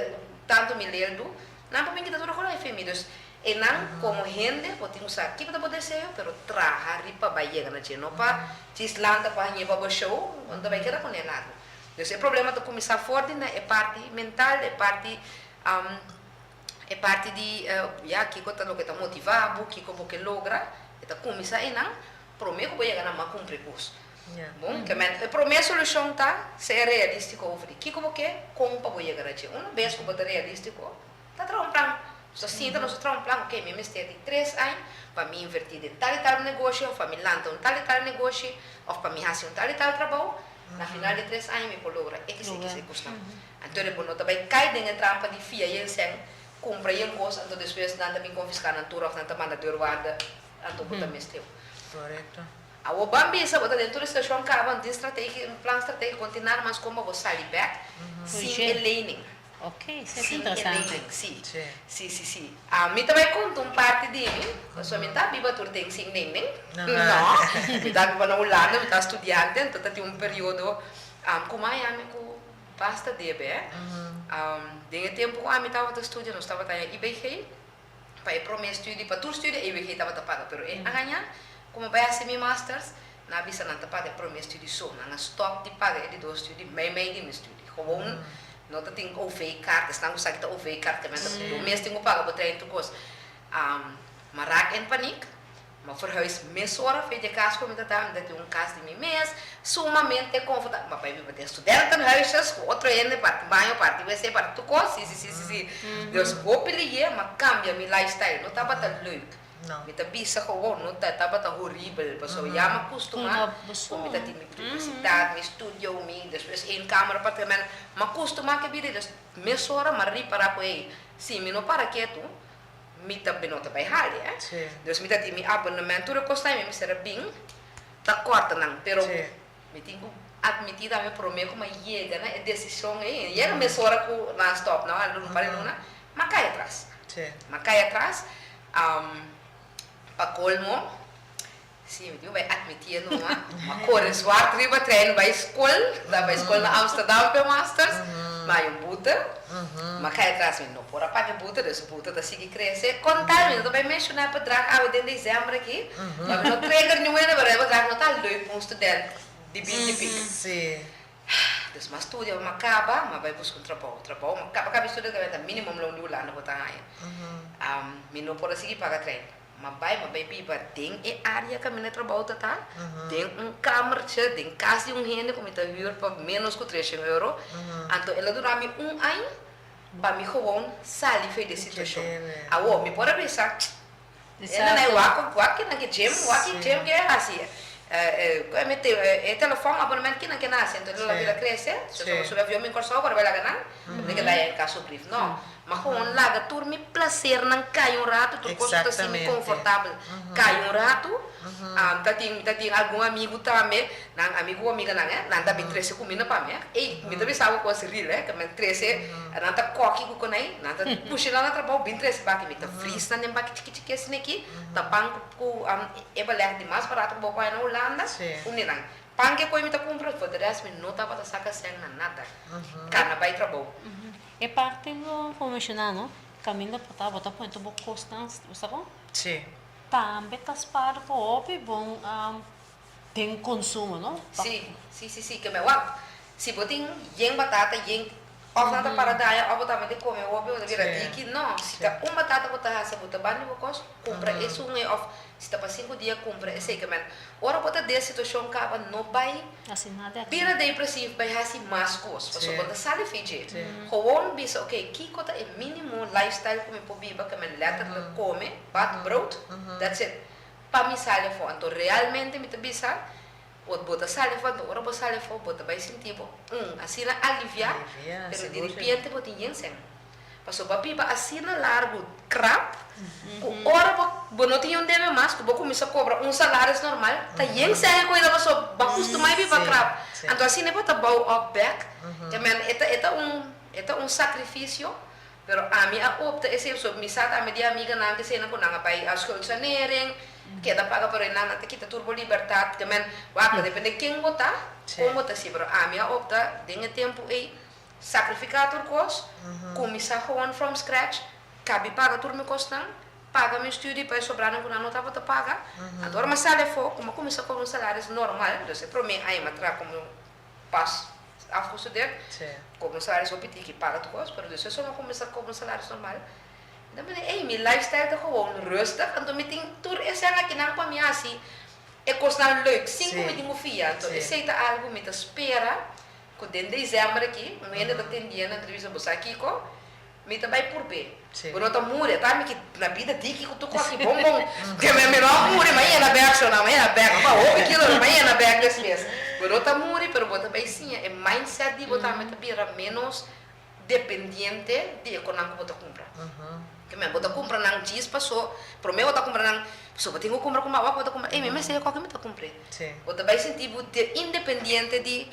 tantu mi leldu, Nan por bin kita tur e fe mi. Dus e nan komo hende bo tin ku sa kiko ta bo deseo pero traha riba bai yega na dje no pa djis lanta pa hañ'é pa bo show bo no ta bai keda kuné largu. Dus e problema ta kuminsá for di na e parti mental e parti e parti di ya kiko ta loke ta motivá bo kiko bo ke logra e ta kuminsá einan promé ku bo yega na mas kumpli kos. Bon, ke men e promé solushon ta ser realístiko over di kiko bo ke, kon pa bo yega na dje. Una bes ku bo ta realístiko, ta traha un plan. Nos ta sinta, nos ta traha un plan, oke, mi mester di tres aña pa mi invertí den tal i tal negoshi òf pa mi lanta un tal i tal negoshi òf pa mi hasi un tal i tal trabou. Na final di tres aña mi por logra ekis, ekis e kosnan. Anto bo no ta bai kai den e trampa di fia yen sèn, kumpra yen kos, anto despues nan ta bin konfiská nan tur òf nan ta manda deurwaarder, anto bo ta mester. Korekto. Awor ban bisa bo ta den tur e situashon kaba no tin strategi un plan strategiko no tin nada mas kon pa bo sali bek sin e lening. Ok, esei ta Sin e interesante. lening, si. Si, si, si. Mi ta bai konta un parti di mi, pasobra mi ta biba tur den sin lening. No, mi ta biba na Hulanda, mi ta studiante, anto ta tin un periodo ku mi a haña mi ku basta debe. Den e tempu ku ami tabata studia nos tabata haña IBG. Pa e prome studio, pa tur studio EWG tabata paga, pero e aña ku mi bai hasi mi masters, nan a bisa nan ta paga e prome studio so, nan a stop di paga e di dos studio meimei di mi studio. Gewoon no ta tin OV-kaart, esnan ku sa ki ta OV-kaart, ke men ta bo mes tin ku paga bo trein tur kos. Mi a raak en paniek. Mi a verhuis mesora for di e kas ku mi ta ta, mi ta tin un kas di mi mes, sumamente konfortabel. Mi a bai biba den studentenhuisjes ku otro hende, parti baño, parti wc, parti tur kos, si, si, si, si, si. Dus hopi liye mi a kambia mi lifestyle, no tabata leuk. Mi ta bisa gewoon, no ta tabata horibel, pasobra ya mi a kustumá ku mi ta tin mi privasidat, mi studio, mi despues eenkamer apartamento. Mi a kustumá ku e bida ei, dus mesora mi a ripará ku ei, si mi no para ketu, Mi ta no ta bai hali eh. Sí. Dus mi ta tin mi abonement tur e kosnan mi mester a bin ta kòrta nan pero Sí. mi tin ku atmití tambe promé ku mi a yega na e desishon ei yega mesora ku nan a stòp no a luna un par di luna mi a kai atras. Sí. Mi a kai atras pa kolmo Sí, mi tin ku bai atmití e numa. Mi a kore zwart riba trein bai skol, ta bai skol na Amsterdam p'e masters, mi a haña un bute. Mi a kai atras, mi no por a paga e bute, dus e bute ta sigui krese. Kon tal, mi no ta bai menshoná e bedrag awe den desèmber aki, pa mi no trigger niun hende, pero e bedrag no ta leuk pa un student di binti pik. Dus mi a studia, mi a kaba, mi a bai buska un trabou. Trabou, mi a kaba kaba e studio, ta minimumloon di Hulanda bo ta haña. Mi no por a sigui paga trein. M'a bai, m'a bai biba den e área kaminda trabou ta ta, den un kamertje, den kas di un hende ku mi ta hür pa ménos ku treshen euro. Anto el a dura mi un aña pa mi gewoon sali for di e situashon. Awor, mi por a bisa, Hende nan wak wak kinan ke gym, wak ki gym ke hasi, e telefòn abonement kinan ke nan hasi. Anto el a bira krese, subi avion bin Kòrsou, por a bai laga nan, mi ta keda aya en kas su brief. No. Ma gewoon laga tur mi placernan cay un rato, tur cos cu ta haci mi confortabel cay un rato. Ta tin, ta tin algun amigo tambe, nan amigo cu amiganan eh, nan ta bin trece cuminda pa mi eh. Ey, mi ta bisa bo cos real eh, mi trece, nan ta koki cu conai, nan ta cushina nan trabao bin trece baki, mi ta vries nan den baki chiki chiki asina aki, ta pan cu e beleg di mas barato cu bo por haya na Hulanda, uni nan. Pan ke koe mi ta cumpra, for de rest mi no tabata saca cen na nada, cana bay trabao. E parti ku bo menshoná no, kaminda por ta bo ta pone tur bo kosnan, bo sa kon? Sí. Tambe ta spar ku hopi bon den konsumo no? Sí, sí, sí, sí, ke me wak, si bo tin yen batata, yen. Òf nan ta para daña òf bo ta mete kome hopi bo ta bira diki. No, si ta un batata bo ta hasa bo ta banda di bo kos kumpra esun ei òf si ta pa sinku dia kumpra esei. Ke men ora bo ta den situashon kaba no bai bira depresief bai hasi mas kos pasobra bo ta sali fi dje. Gewoon bisa ok kiko ta e minimo lifestyle ku mi por biba ke men letterlijk kome bat brood that's it pa mi sali afó. Anto realmente mi ta bisa Bo bo ta sali afó, anto ora bo sali afó bo ta bai sinti bo un asina aliviá, Aliviá, pero sigur. diripiente bo tin yen sen. Pasobra bo a biba asina largu krap ku ora bo bo no tin un debe mas ku bo kuminsá kobra un salaris normal ta yen sen e koida pasobra bo a kustumá e biba Sí, krap. sí. Anto asina bo ta bou òp bèk. Te men e ta e ta un e ta un sakrifisio, pero ami a opta esei pasobra mi sa tambe di amiganan ke eseinan ku nan a bai a schuldsanering, Keda paga pero e nan a ta kita tur bo libertad. Ke men, wak, ta depende ken bo ta, kon bo ta si. Pero ami a opta den e tempu ei sacrifica tur kos, kuminsa gewoon from scratch, kabi paga tur mi kosnan, paga mi studie pa e sobranan ku nan no tabata paga. Anto ora mi a sali afó, ku mi a kuminsa kobra un salaris normal, dus e prome aña mi a traha komo pas afgestudeerd, kobra un salaris hopi tiki, paga tur kos, pero despues ora mi a kuminsa kobra un salaris normal, Mi ta bini, ey, mi lifestyle ta gewoon rustig, anto mi tin tur esnan akinan pa mi hasi e kosnan leuk sin ku mi tin ku fia. Anto esei ta algu mi ta spera ku den december aki un hende ta tendiendo anto ta bisa, bo sa kiko? Mi ta bai purb'é. Bo no ta muri, ata mi ki na bida diki ku tur kos ki bon bon, ke mi no a muri, mi a yena bek so nan, mi a yena bek, mi a hopi kilo, mi a yena bek despues. Bo no ta muri, pero bo ta bai siña e mindset di bo tambe ta bira menos dependiente di e konan ku bo ta kumpra. Ke men bo ta kumpra nan djis paso, promé bo ta kumpra nan paso bo tin ku kumpra kuma awor bo ta kumpra, ey mi mester e koke mi ta kumpr'é. Bo ta bai sinti bo de independiente di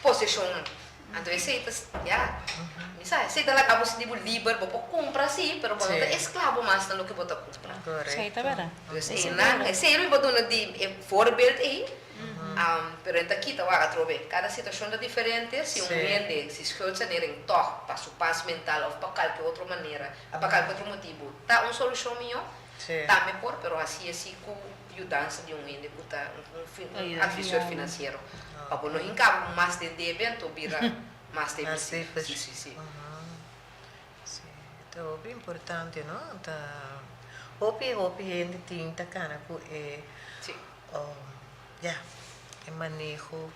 poseshonnan. Anto esei ta, ya, mi sa, esei ta laga bo sinti bo liber, bo por kumpra si, pero bo no ta esklabo mas na loke bo ta kumpra. Esei ta bèrdat. Dus einan, esei lo mi por duna di e voorbeeld ei. Pero e ta kita wak atrobe. Kada situashon ta diferente. Si un hende si schuldsanering tòg pa su pas mental òf pa kalke otro manera, pa kalke otro motibu, ta un solushon mihó, tambe por, pero hasi esei ku yudansa di un hende ku ta un advisor finansiero. Pa bo no hinka bo mas den debe anto bira mas depresivo. Si, si, si. Si, ta hopi importante, no? Ta hopi, hopi hende tin ta kana ku e. Ya, e maneho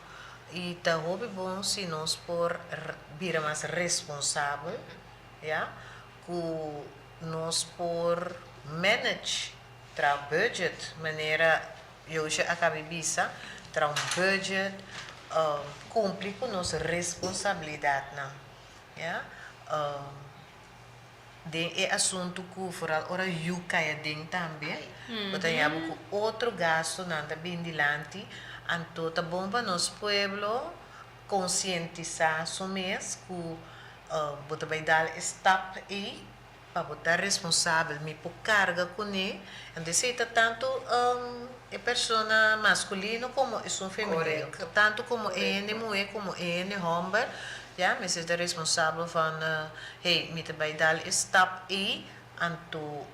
y ta hopi bon si nos por bira mas responsabel, ya, cu nos por manage tra budget manera Josje a cabi bisa, tra un budget, cumpli cu nos responsabilidadnan, ya. Den e asuntu ku foral ora yu kai aden tambe, bo ta haña bo ku otro gastunan ta bin dilanti, anto ta bon pa nos pueblo konsientisá su mes ku bo ta bai dal e stap ei pa bo ta responsabel, mi por karga kuné, anto esei ta tantu e persona maskulino komo esun femenino, tantu komo e hende muhé komo e hende hòmber, ya, mester ta responsabel van, hey, mi ta bai dal e stap ei, anto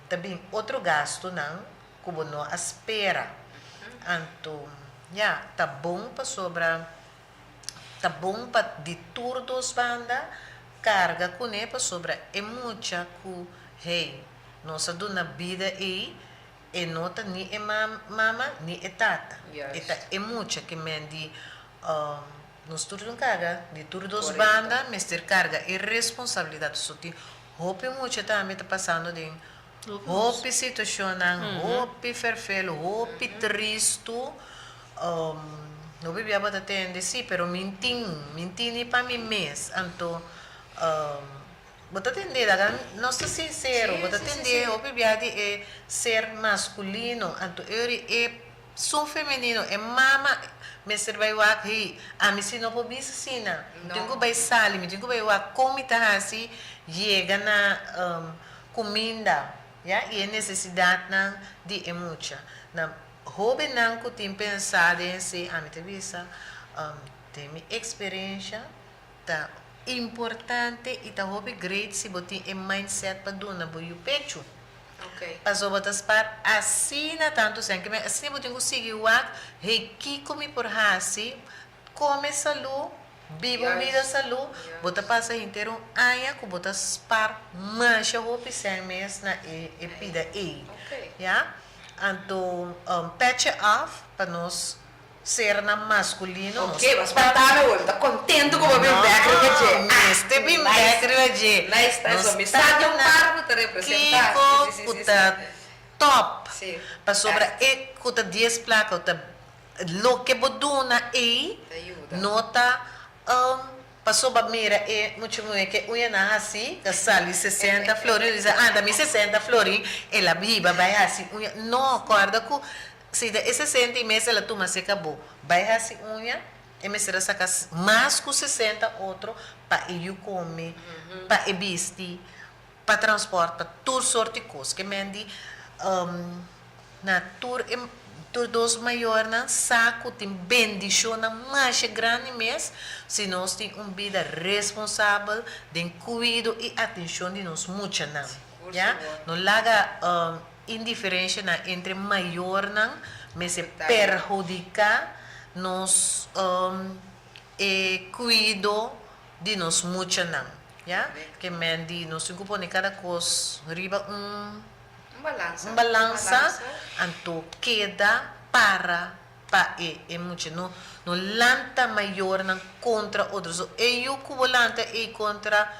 ta bin otro gastunan ku bo no a spera. Anto, ya, ta bon pasobra ta bon pa di tur dos banda karga kuné pasobra e mucha ku, hey, nos a duna bida ei, E no ta ni e mama ni e tata. E ta e mucha ke men di nos tur tin karga, di tur dos banda mester karga e responsabilidat. So tin hopi mucha tambe ta pasando den hopi situashonnan, hopi ferfelu, hopi tristu. Hopi bia bo ta tende, si, pero mi tin, mi tini pa mi mes. Anto Bo ta tende, laga nos ta sincero, bo ta tende hopi bia di e ser masculino, anto euri e sun femenino, e mama mester bai wak, hey, ami si no por bisa asina, mi tin cu bai sali, mi tin cu bai wak con mi ta haci yega na cuminda, ya, y e necesidadnan di e mucha. Na hobennan cu tin pensa den esey, ami ta bisa, den mi experiencia, Ta importante y ta hopi great si bo tin e mindset pa duna bo yu pechu. Paso bo ta spaar asina tantu sèn. Ke men asina bo tin ku sigui wak, hey kiko mi por hasi, kome salu, Biba un bida salú, bo ta pasa henter un aña ku bo ta spar masha hopi sèn mes na e pida ei. Ya. Anto pètje af pa nos sernan maskulino. Oké, bo a spantá mi awor. Mi ta kontentu ku bo a bin bèk riba dje. No, mester bin bèk riba dje. Nice, nice. Mi sa di un par ku ta representá. Kiko ku ta tòp. Pasobra e ku ta dies plaka ku ta Loke bo duna ei no ta pasobra mira e mucha muhe ke uña nan hasi ta sali sesenta florin di bisa anda mi sesenta florin el a biba bai hasi uña no corda ku si ta e sesenta i mes el a tuma seka bo bai hasi uña e mester a saka mas ku sesenta otro pa e yu kome pa e bisti pa transport pa tur sorti kos ke men di Na tur e tur dos mayornan sa ku tin bendishonnan masha grandi mes si nos tin un bida responsabel den kuido i atenshon di nos muchanan. Ya, no laga indiferenshanan entre mayornan mester perhudiká nos e kuido di nos muchanan. Ya, ke men di nos tin ku pone kada kos riba un. Un balansa. Un balansa, anto keda para pa e e mucha. No no lanta mayornan kontra otro. So e yu ku bo lanta ei kontra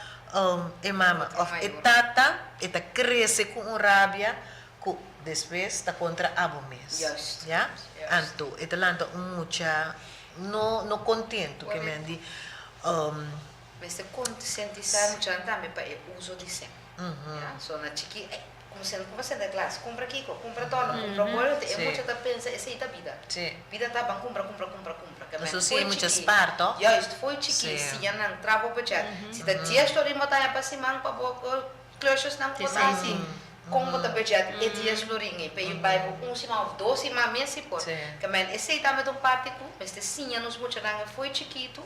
e mama of e tata, e ta krese ku un rabia ku despues ta kontra abo mes. Juist. Ya? Anto e ta lanta un mucha no no kontentu ke men di. Mester konsientisá e muchanan tambe pa e uso di sèn. Ya, so na chikí, ey, kumsa kumpa Sinterklaas, kumpra kiko, kumpra torno, kumpra bolo, e mucha ta pensa esei ta bida. Bida ta ban kumpra, kumpra, kumpra, kumpra. Ke men Pasobra si e fo'i mucha chikí, spar, toh? juist, fo'i chikí, siña nan tra bo budget. Si ta dies florin bo ta haña pa siman pa bo klusjesnan ku bo ta hasi, kon bo ta budget e dies florin ei pa e bai bo un siman òf dos siman mes si por. Ke men esei tambe ta un parti ku mester siña nos muchanan fo'i chikitu,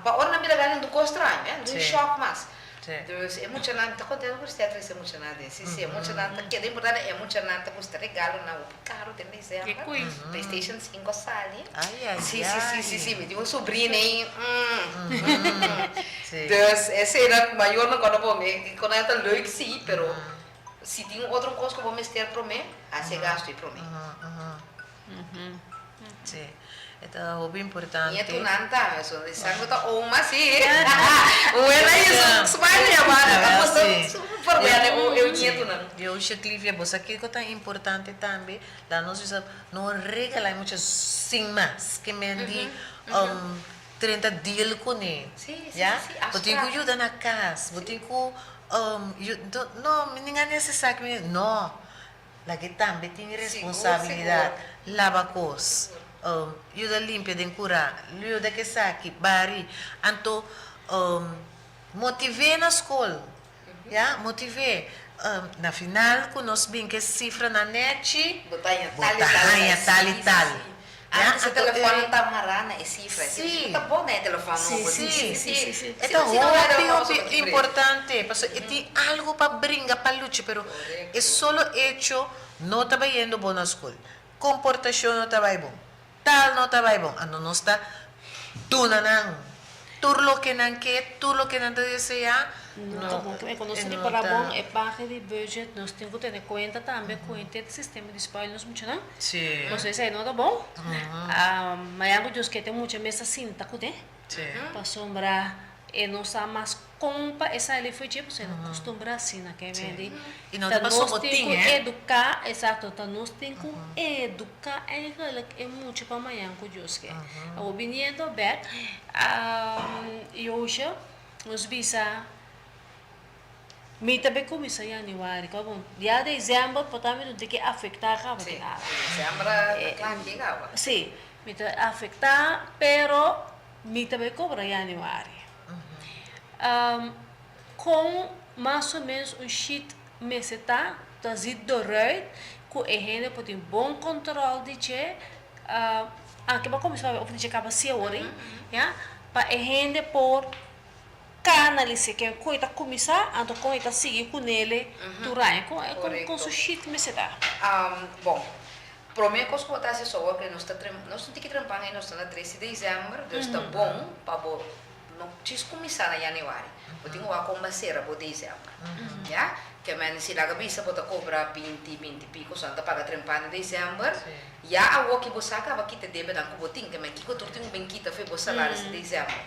Pa ora nan bira grandi nan ta un kos straño, eh, nan ta un shock mas. Dus e muchanan ta kontento ku usted a trese e muchanan den. Si, si, e muchanan ta keda importante, e muchanan ta gusta regalonan hopi karo den december. Playstation sinku a sali. Si, si, si, si, si, mi tin un sobrina ei, mm, mm. Dus esei nan mayornan cuando bo mi con nan ta leuk si, pero si tin un otro kos ku bo mester prome, hasi e gasto ei prome. Sí, e ta hopi importante. Nietunan ta, so di sangu ta oma sí. Wela i su smile ya bana, ta gusta super wela e nietunan. Yo Sheclivia, bo sa kiko ta importante tambe? La nos bisa no regala e mucha sin mas, ke men di trenta deal kuné, ya? Bo tin ku yuda na kas, bo tin ku no, mi ninga nesesaki, no. Lag'é tambe tin responsabilidat, laba kos, yuda limpia den kurá, yuda ku esaki, bari. Anto motiv'é na skol, ya, motiv'é. Na final ku nos bin ku e sifranan nèchi, Bo ta haña bo ta haña tal i tal. Ya, Antes e anto telefòn ta mará na e sifra. Sí. Ta bon na e telefòn nobo. Sí, Sí, sí. sí, sí. E ta hopi, hopi importante. Pasobra e tin algu pa bringa, pa lucha, pero e solo echo no ta bayendo bon na skol, komportashon no ta bai bon, tal no ta bai bon, anto nos ta duna nan tur loke nan ke, tur loke nan ta deseá. No ta bon. Ku nos ta ripará bon e parti di budget, nos tin ku tene kuenta tambe ku henter e sistema di spoil nos muchanan. Pasobra esei no ta bon. Mañana ku Dios ke te mucha mes ta sinta kuné. Pasobra e no sa mas kon pa e sali for dje pasobra e no kustumbrá asina. Ke men di ta nos tin ku eduká, esakto, ta nos tin ku eduká eigenlijk e mucha pa mañana ku Dios ke. Awor biniendo bèk, Yosha. Nos bisa, Mi ta bay cuminsa januari, cua bon, dia december por ta mi no tin ke afecta caba Sí, tin ara. december ta cla aki caba. Sí, mi ta afecta, pero mi ta bay cobra januari. Con mas o menos un sheet mester ta, ta zit doruit cu e hende por tin bon control di dje, Anke bo a kuminsá papia over di dje kaba si awor ei, ya, pa e hende por kanalis'é ken kon e ta kuminsá anto kon e ta sigui ku nele tur aña. Kon kon su shit mester ta? Bon, Promé kos ku bo ta hasi so awor ku nos ta nos un tiki trempan ei nos ta na tres di desèmber, dus ta bon pa bo no djis kuminsá na yanüari. Bo tin ku wak kon bo a sera bo desèmber. Ya? Ke men si laga bisa bo ta kobra binti, binti piko, so nan ta paga trempan na desèmber. Ya awor ki bo sa kaba kita debenan ku bo tin, ke men kiko tur tin ku bin kita fo'i bo salaris di desèmber.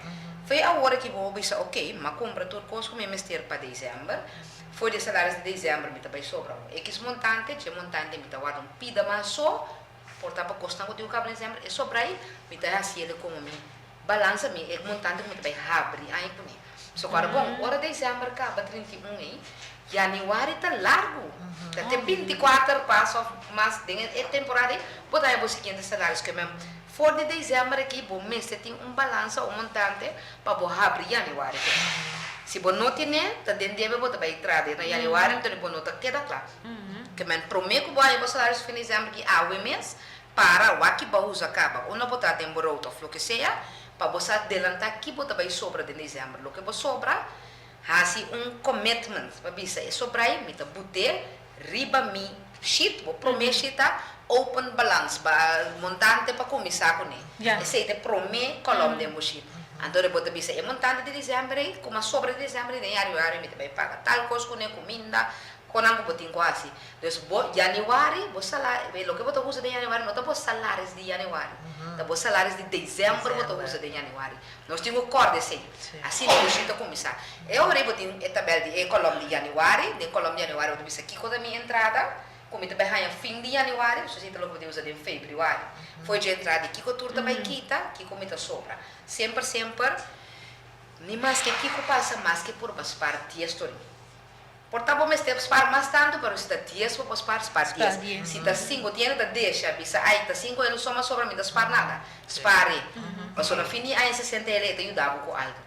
Fo'i awor aki bo bisa oke, m'a kumpra tur kos ku mi mester pa desèmber. Fo'i di e salaris di desèmber mi ta bai sobra un ekis montante, dje montante mi ta warda un pida mas so, por ta pa kosnan ku tin ku kaba na desèmber, e sobra ei mi ta hasi el komo mi balansa mi e montante ku mi ta bai habri aña kuné. So kòrda bon, ora desèmber kaba 31 ei, yanüari ta largu, ta te 24 pas òf mas den e temporada ei bo ta haña bo siguiente salaris. Ke men for di desèmber aki bo mester tin un balansa, un montante pa bo habri yanüari kuné. Si bo no tine, ta den debe bo ta bai traha den na yanüari, anto bo no ta keda kla. Ke men promé ku bo haña bo salaris fin desèmber aki awe mes, para wak ki bo a usa kaba, unda bo ta den bo route òf loke sea, Pa bo sa delantá ki bo ta bai sobra den desèmber. Loke bo sobra, hasi un commitment pa bisa e sobrai mi ta but'é riba mi sheet. Bo promé sheet ta open balance, ba montante pa kuminsá kuné. Esei ta e promé kolòm den bo sheet. Anto bo ta bisa e montante di desèmber ei, ku mas sobra di desèmber ei den yanüari mi ta bai paga tal kos kuné, kuminda, konan ku bo tin ku hasi. Dus bo yanüari, bo salari, loke bo ta usa den yanüari no ta bo salaris di yanüari, ta bo salaris di desèmber bo ta usa den yanüari. Nos tin ku kòrda esei. Asina bo shit ta kuminsá. E ora ei bo tin e tabèl di e kolòm di yanüari, den kolòm di yanüari bo ta bisa kiko ta mi entrada ku mi ta bai haña fin di yanüari, pasobra esei ta loke bo tin usa den febrüari. Fo'i dje entrada di kiko tur ta bai kita, kiko mi ta sobra. Semper semper, ni maske kiko pasa, maske purba spar dies torin. Por ta bo mester spar mas tantu, pero si ta dies bo por spar, spar dies. Si ta sinku, tin hende ta desha, bisa, ai, ta sinku e lo soma sobra, mi ta spar nada. Spar e. Pasobra na fin di aña sesenta e ta yuda bo ku algu.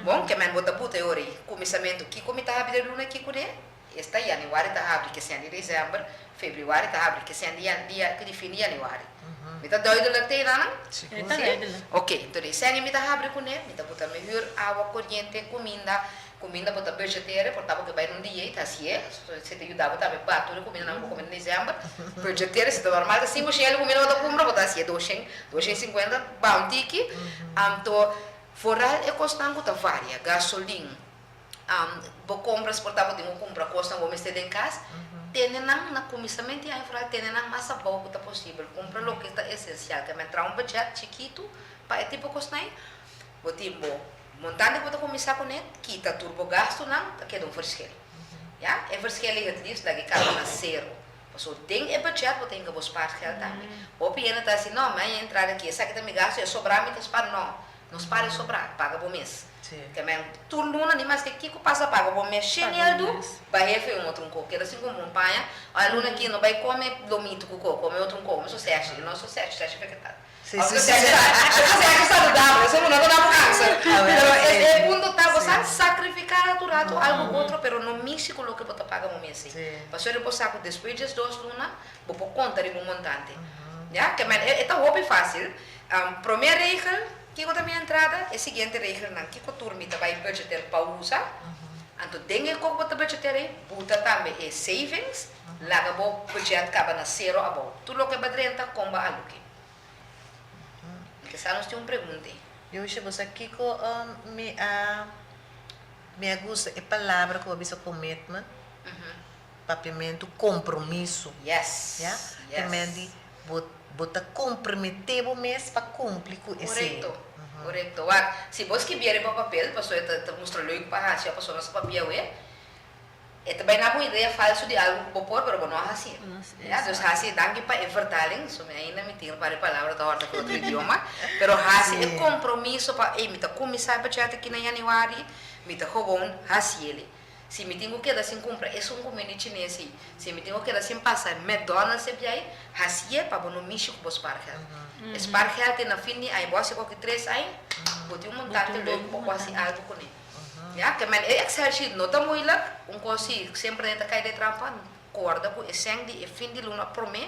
Bon, ke men bo ta buta e ora ei. Kuminsamentu, kiko mi ta habri den luna kiko ne? Esta yanüari ta habri ke sèn di desèmber, febrüari ta habri ke sèn di di fin di yanüari. Mi ta duidelijk te einan? Si. Oké, enton e sèn ei mi ta habri kuné, mi ta buta mi hür, awa, koriente, kuminda, Kuminda bo ta budgetere, por ta bo ke bai na un dieet, hasié, si ta yuda bo tambe ba tur e kumindanan ku bo kome na desèmber. Budgetere, si ta normal ta sinku shen el kuminda bo ta kumpra, bo ta hasié doshen, doshen sinkuenta, ba un tiki. Anto, foral e kosnan ku ta varia, gasolin, bo kompras por ta bo tin ku kumpra kosnan ku bo mester den kas, tene nan na kuminsamentu di aña foral tene nan mas abou ku ta posibel. Kumpra loke ta esensial, ke men traha un budget chikitu pa e tipo kosnan ei, bo tin bo. Montante ku bo ta kuminsá kuné, kita tur bo gastunan, ta keda un verschil. Ya, e verschil ei het liefst laga e kaba na sero. Pasobra den e budget bo ta hinka bo spaargeld tambe. Hopi hende ta hasi, no, mi a haña entrada aki, esaki ta mi gastu, e sobrá mi ta spaar. No, no spaar e sobrá, paga bo mes. Te men tur luna, ni maske kiko pasa, paga bo mes. Shen eldu, bai hefe un otro un koko, keda sin kumpra un paña, ora luna aki no bai kome lomito ku koko, kome otro un koko, kome soseshi, no soseshi, soseshi vegetal. Sí, sí, sí. Eso sea algo saludable, eso no ta da bo cancer. Pero e punto ta, bo sa sacrifica rato rato algo otro, pero no mishi cu loke bo ta paga bo mes ei. Pasobra bo sa cu despues djes dos luna, bo por conta riba un montante. Ya, ke men, e ta hopi facil. Prome regel, kico ta mi entrada? E siguiente regelnan, kico tur mi ta bay budgeter pa usa? Anto den e kok bo ta budgeter ei, buta tambe e savings, laga bo budget caba na cero abou. Tur loke bo drenta, con bo a loke. Kisa nos tin un pregunta ei. Yosha, bo sa kiko mi a mi a gusta e palabra ku bo a bisa commitment, papiamentu compromiso. Yes, Ya? yes. Te men di bo bo ta comprometé bo mes pa cumpli ku esei. Korekto, korekto. Wak, si bo skibié riba papel, pasobra e ta ta mustra leuk pa hasi òf pasobra nos ta papia awe, E ta bai na bo idea falso di algu ku bo por, pero bo no a hasié. Ya, dus hasi, danki pa e vertaling, so mi ainda mi tin un par di palabra ta hòrta ku otro idioma, pero hasi e kompromiso pa, ey, mi ta kuminsá e bachet aki na yanüari, mi ta gewoon hasiel. Si mi tin ku keda sin kumpra esun kuminda chines ei, si mi tin ku keda sin pasa McDonald's e biahi, hasié pa bo no mishi ku bo spaargeld. E spaargeld ei na fin di aña, bo hasi koki tres aña, bo tin un montante leuk ku bo por hasi algu kuné. Ya, ke men e Excel sheet no ta moeilijk, un kos si semper den ta kai den trampa, korda ku e sèn di e fin di luna promé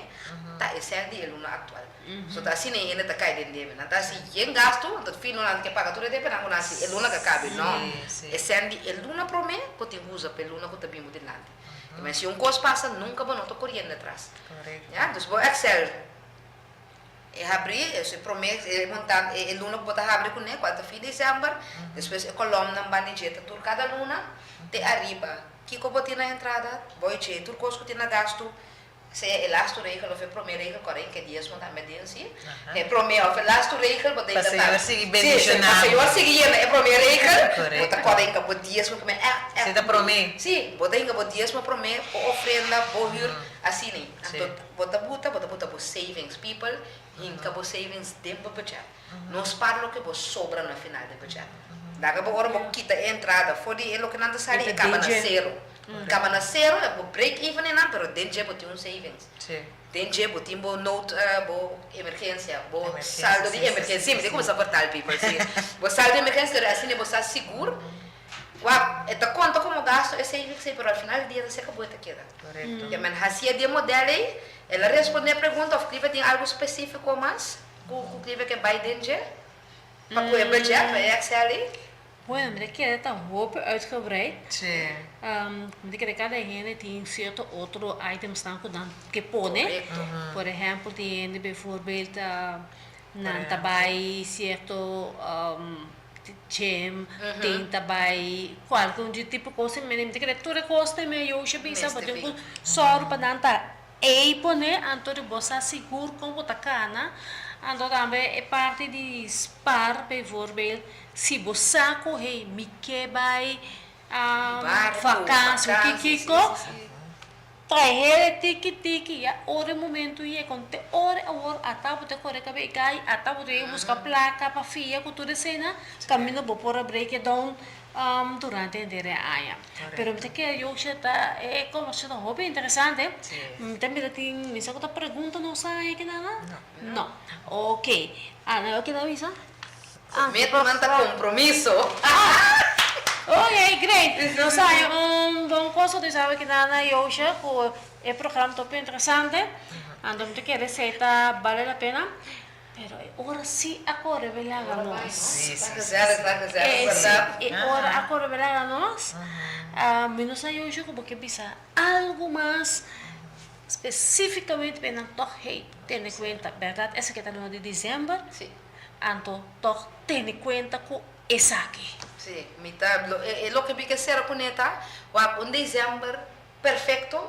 ta e sèn di e luna aktual. So ta asina e hende ta kai den debe. Nan ta hasi yen gastu, anto fin luna nan ke paga tur e debe, nan ku nan hasi e luna ka kabe. No, e sèn di e luna promé ku tin usa pa e luna ku ta bin bo dilanti. Ke men si un kos pasa nunka bo no ta koriendo atras. Ya, dus bo Excel. E habri, e prome e montan e luna ku bo ta habri kuné, kual ta fin desèmber, despues e kolòmnan ban di dje ta tur kada luna te ariba. Kiko bo tin na entrada, bo e dje tur kos ku tin na gastu, sea e lastu regel òf e promé regel, kòrda en ke diesmo tambe den si, e promé òf e lastu regel bo ta Pa ta Señor sigui si, bendishoná pa bo. Señor sigui yena e promé regel, bo ta Korekto. kòrda en ke bo diesmo promé ègt Si ègt ta promé. si, bo ta hinka bo diesmo promé, bo ofrenda, bo hür, asina. Si. Anto bo ta buta, bo ta buta bo savings. People, hinka bo savings den bo budget. No spar loke bo sobra na final di budget. Laga bo ora bo kita e entrada for di e loke nan ta sali, e kaba na sero. Kaba na sero, e bo break even einan, pero den dje bo tin un savings. Den dje bo tin bo nood, bo emergencia, bo saldo di emergencia. Si, mi tin cuminsa vertal, people, si. Bo saldo di emergencia, pero asina bo sa sigur. Wak, e ta konta komo gastu e savings ei, pero al final di dia ta seka bo e ta keda. Korekto. Ya men hasié di e modèl ei, el a respondé e pregunta òf Clive tin algu spesífiko mas ku ku Clive ke bai den dje pa ku e budget, pa e Excel ei? Bueno, mi ta kere ta hopi uitgebreid. Sí. Mi ta kere kada hende tin sierto otro itemsnan ku nan ke pone. Korekto. Por ehèmpel tin hende bijvoorbeeld nan ta bai sierto Gym, tin ta bai kualke un dje tipo kos i mi ta kere tur e kos ta mi Yosha bisa bo tin ku sòru pa nan ta ei pone anto di bo sa sigur kon bo ta kana anto tambe e parti di spar bijvoorbeeld si bo sa ku hey mi ke bai vakansi o kikiko. Trae tiki tiki ya ora e momento yega con te ora awor ata bo ta core cabe gai ata bo ta yega busca placa pa fia cu tur esena caminda bo por a break it down durante henter e aña pero mi ta kere Yosha ta e conversacion ta hopi interesante mi ta mira tin mi sa cu ta pregunta nos a haña kinana no ok Ana yo keda bisa. Commitment ta compromiso. Ok, great. Nos haña un bon cosa di sabe kina na Yosha cu e program ta hopi interesante. Anto mi ta kere esey ta bale la pena. Pero e ora si a core be laga nos. Si, Ta si, si, gezellig, si. ta gezellig, E si, berdad? e ora a core be laga nos. Mi no sa Yosha cu bo ke bisa algo mas specificamente pa e nan tog hey tene cuenta, berdad esaki ta luna di december. Si. Anto tòg tene kuenta ku esaki. Sí, mi ta e loke mi ke sera kuné ta, wak un desèmber perfekto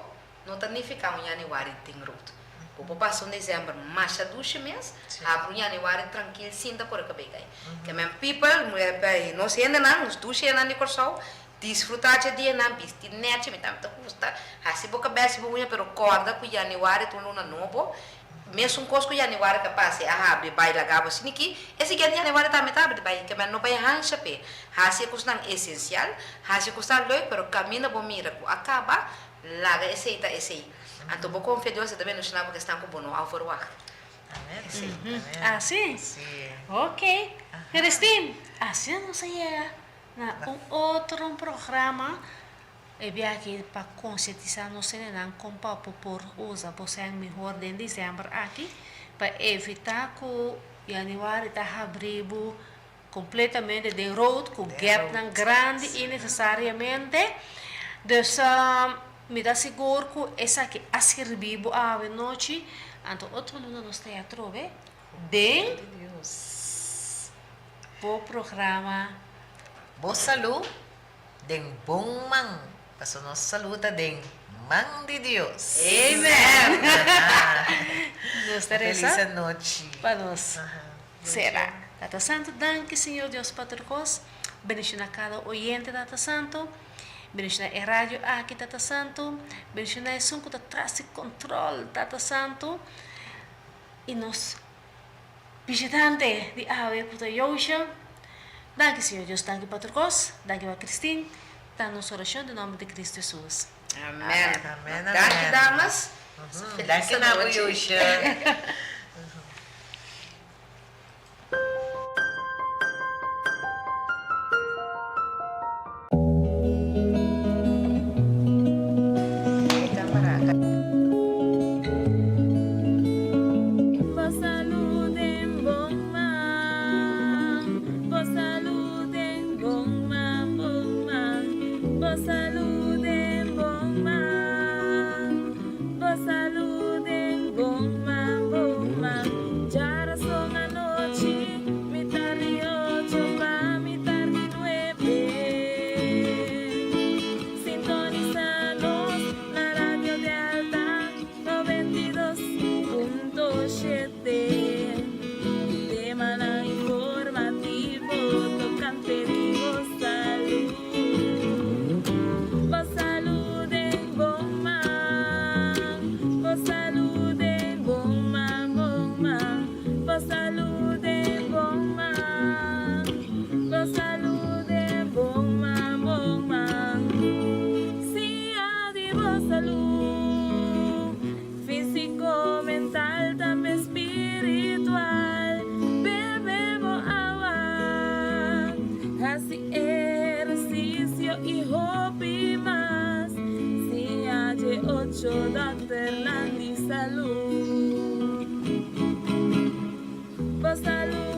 no ta nifiká un yanüari den rot. Bo por pasa un desèmber masha dushi mes, habri un yanüari trankil sin ta kore kabei kai. Ke men people, nos hendenan, nos dushi hendenan di Kòrsou, disfrutá dje dianan, bisti nèchi, mi tambe ta gusta, hasi bo kabes, hasi bo uña, pero kòrda ku yanüari ta un luna nobo. Mesun kos ku yanüari ta pasa e a habri bai laga bo siniki, e siguiente yanüari tambe ta habri bai, ke men no bai hansha p'e. Hasi e kusnan esensial, hasi e kusnan leuk, pero kaminda bo mira ku a kaba, laga esei ta esei. Anto bo konfia Dios, e ta bendishoná bo ku esnan ku bo no a verwagt. Amen. Esei. Amen. Asi? Si. Ok. Christine, asina nos a yega na un otro programa. E biaha pa konsientisá nos hendenan kon pa bo por usa bo sèn mihor den desèmber aki pa evitá ku yanüari ta habrí bo kompletamente den rood ku gèpnan grandi innesesariamente. Dus mi ta sigur ku esaki a sirbí bo awe nochi. Anto otro luna nos ta ya atrobe den bo programa. Bo salú Den bon man, paso nos salud ta den man di Dios. Amen. Nos ta resa Feliz anochi. pa nos sera. Tata Santo, danki Señor Dios pa tur cos. Bendiciona cada oyente, Tata Santo. Bendiciona e radio aki, Tata Santo. Bendiciona esun cu ta tras di control, Tata Santo. Y nos Bishitante di awe ku ta Yosha. Danki Señor Dios, danki pa tur kos, danki pa Christine, ta nos orashon den nomber di Cristo Jesus. Amen. Amen, Danki amen. damas. Feliz Danki na bo anochi. Yosha. Bo salud den bon man, bo salud den bon man, bon man, bo salud den bon man, bo salud den bon man, bon man. Ehersisio i hopi mas. Siña dje ocho dòkternan di salú. Bo salú.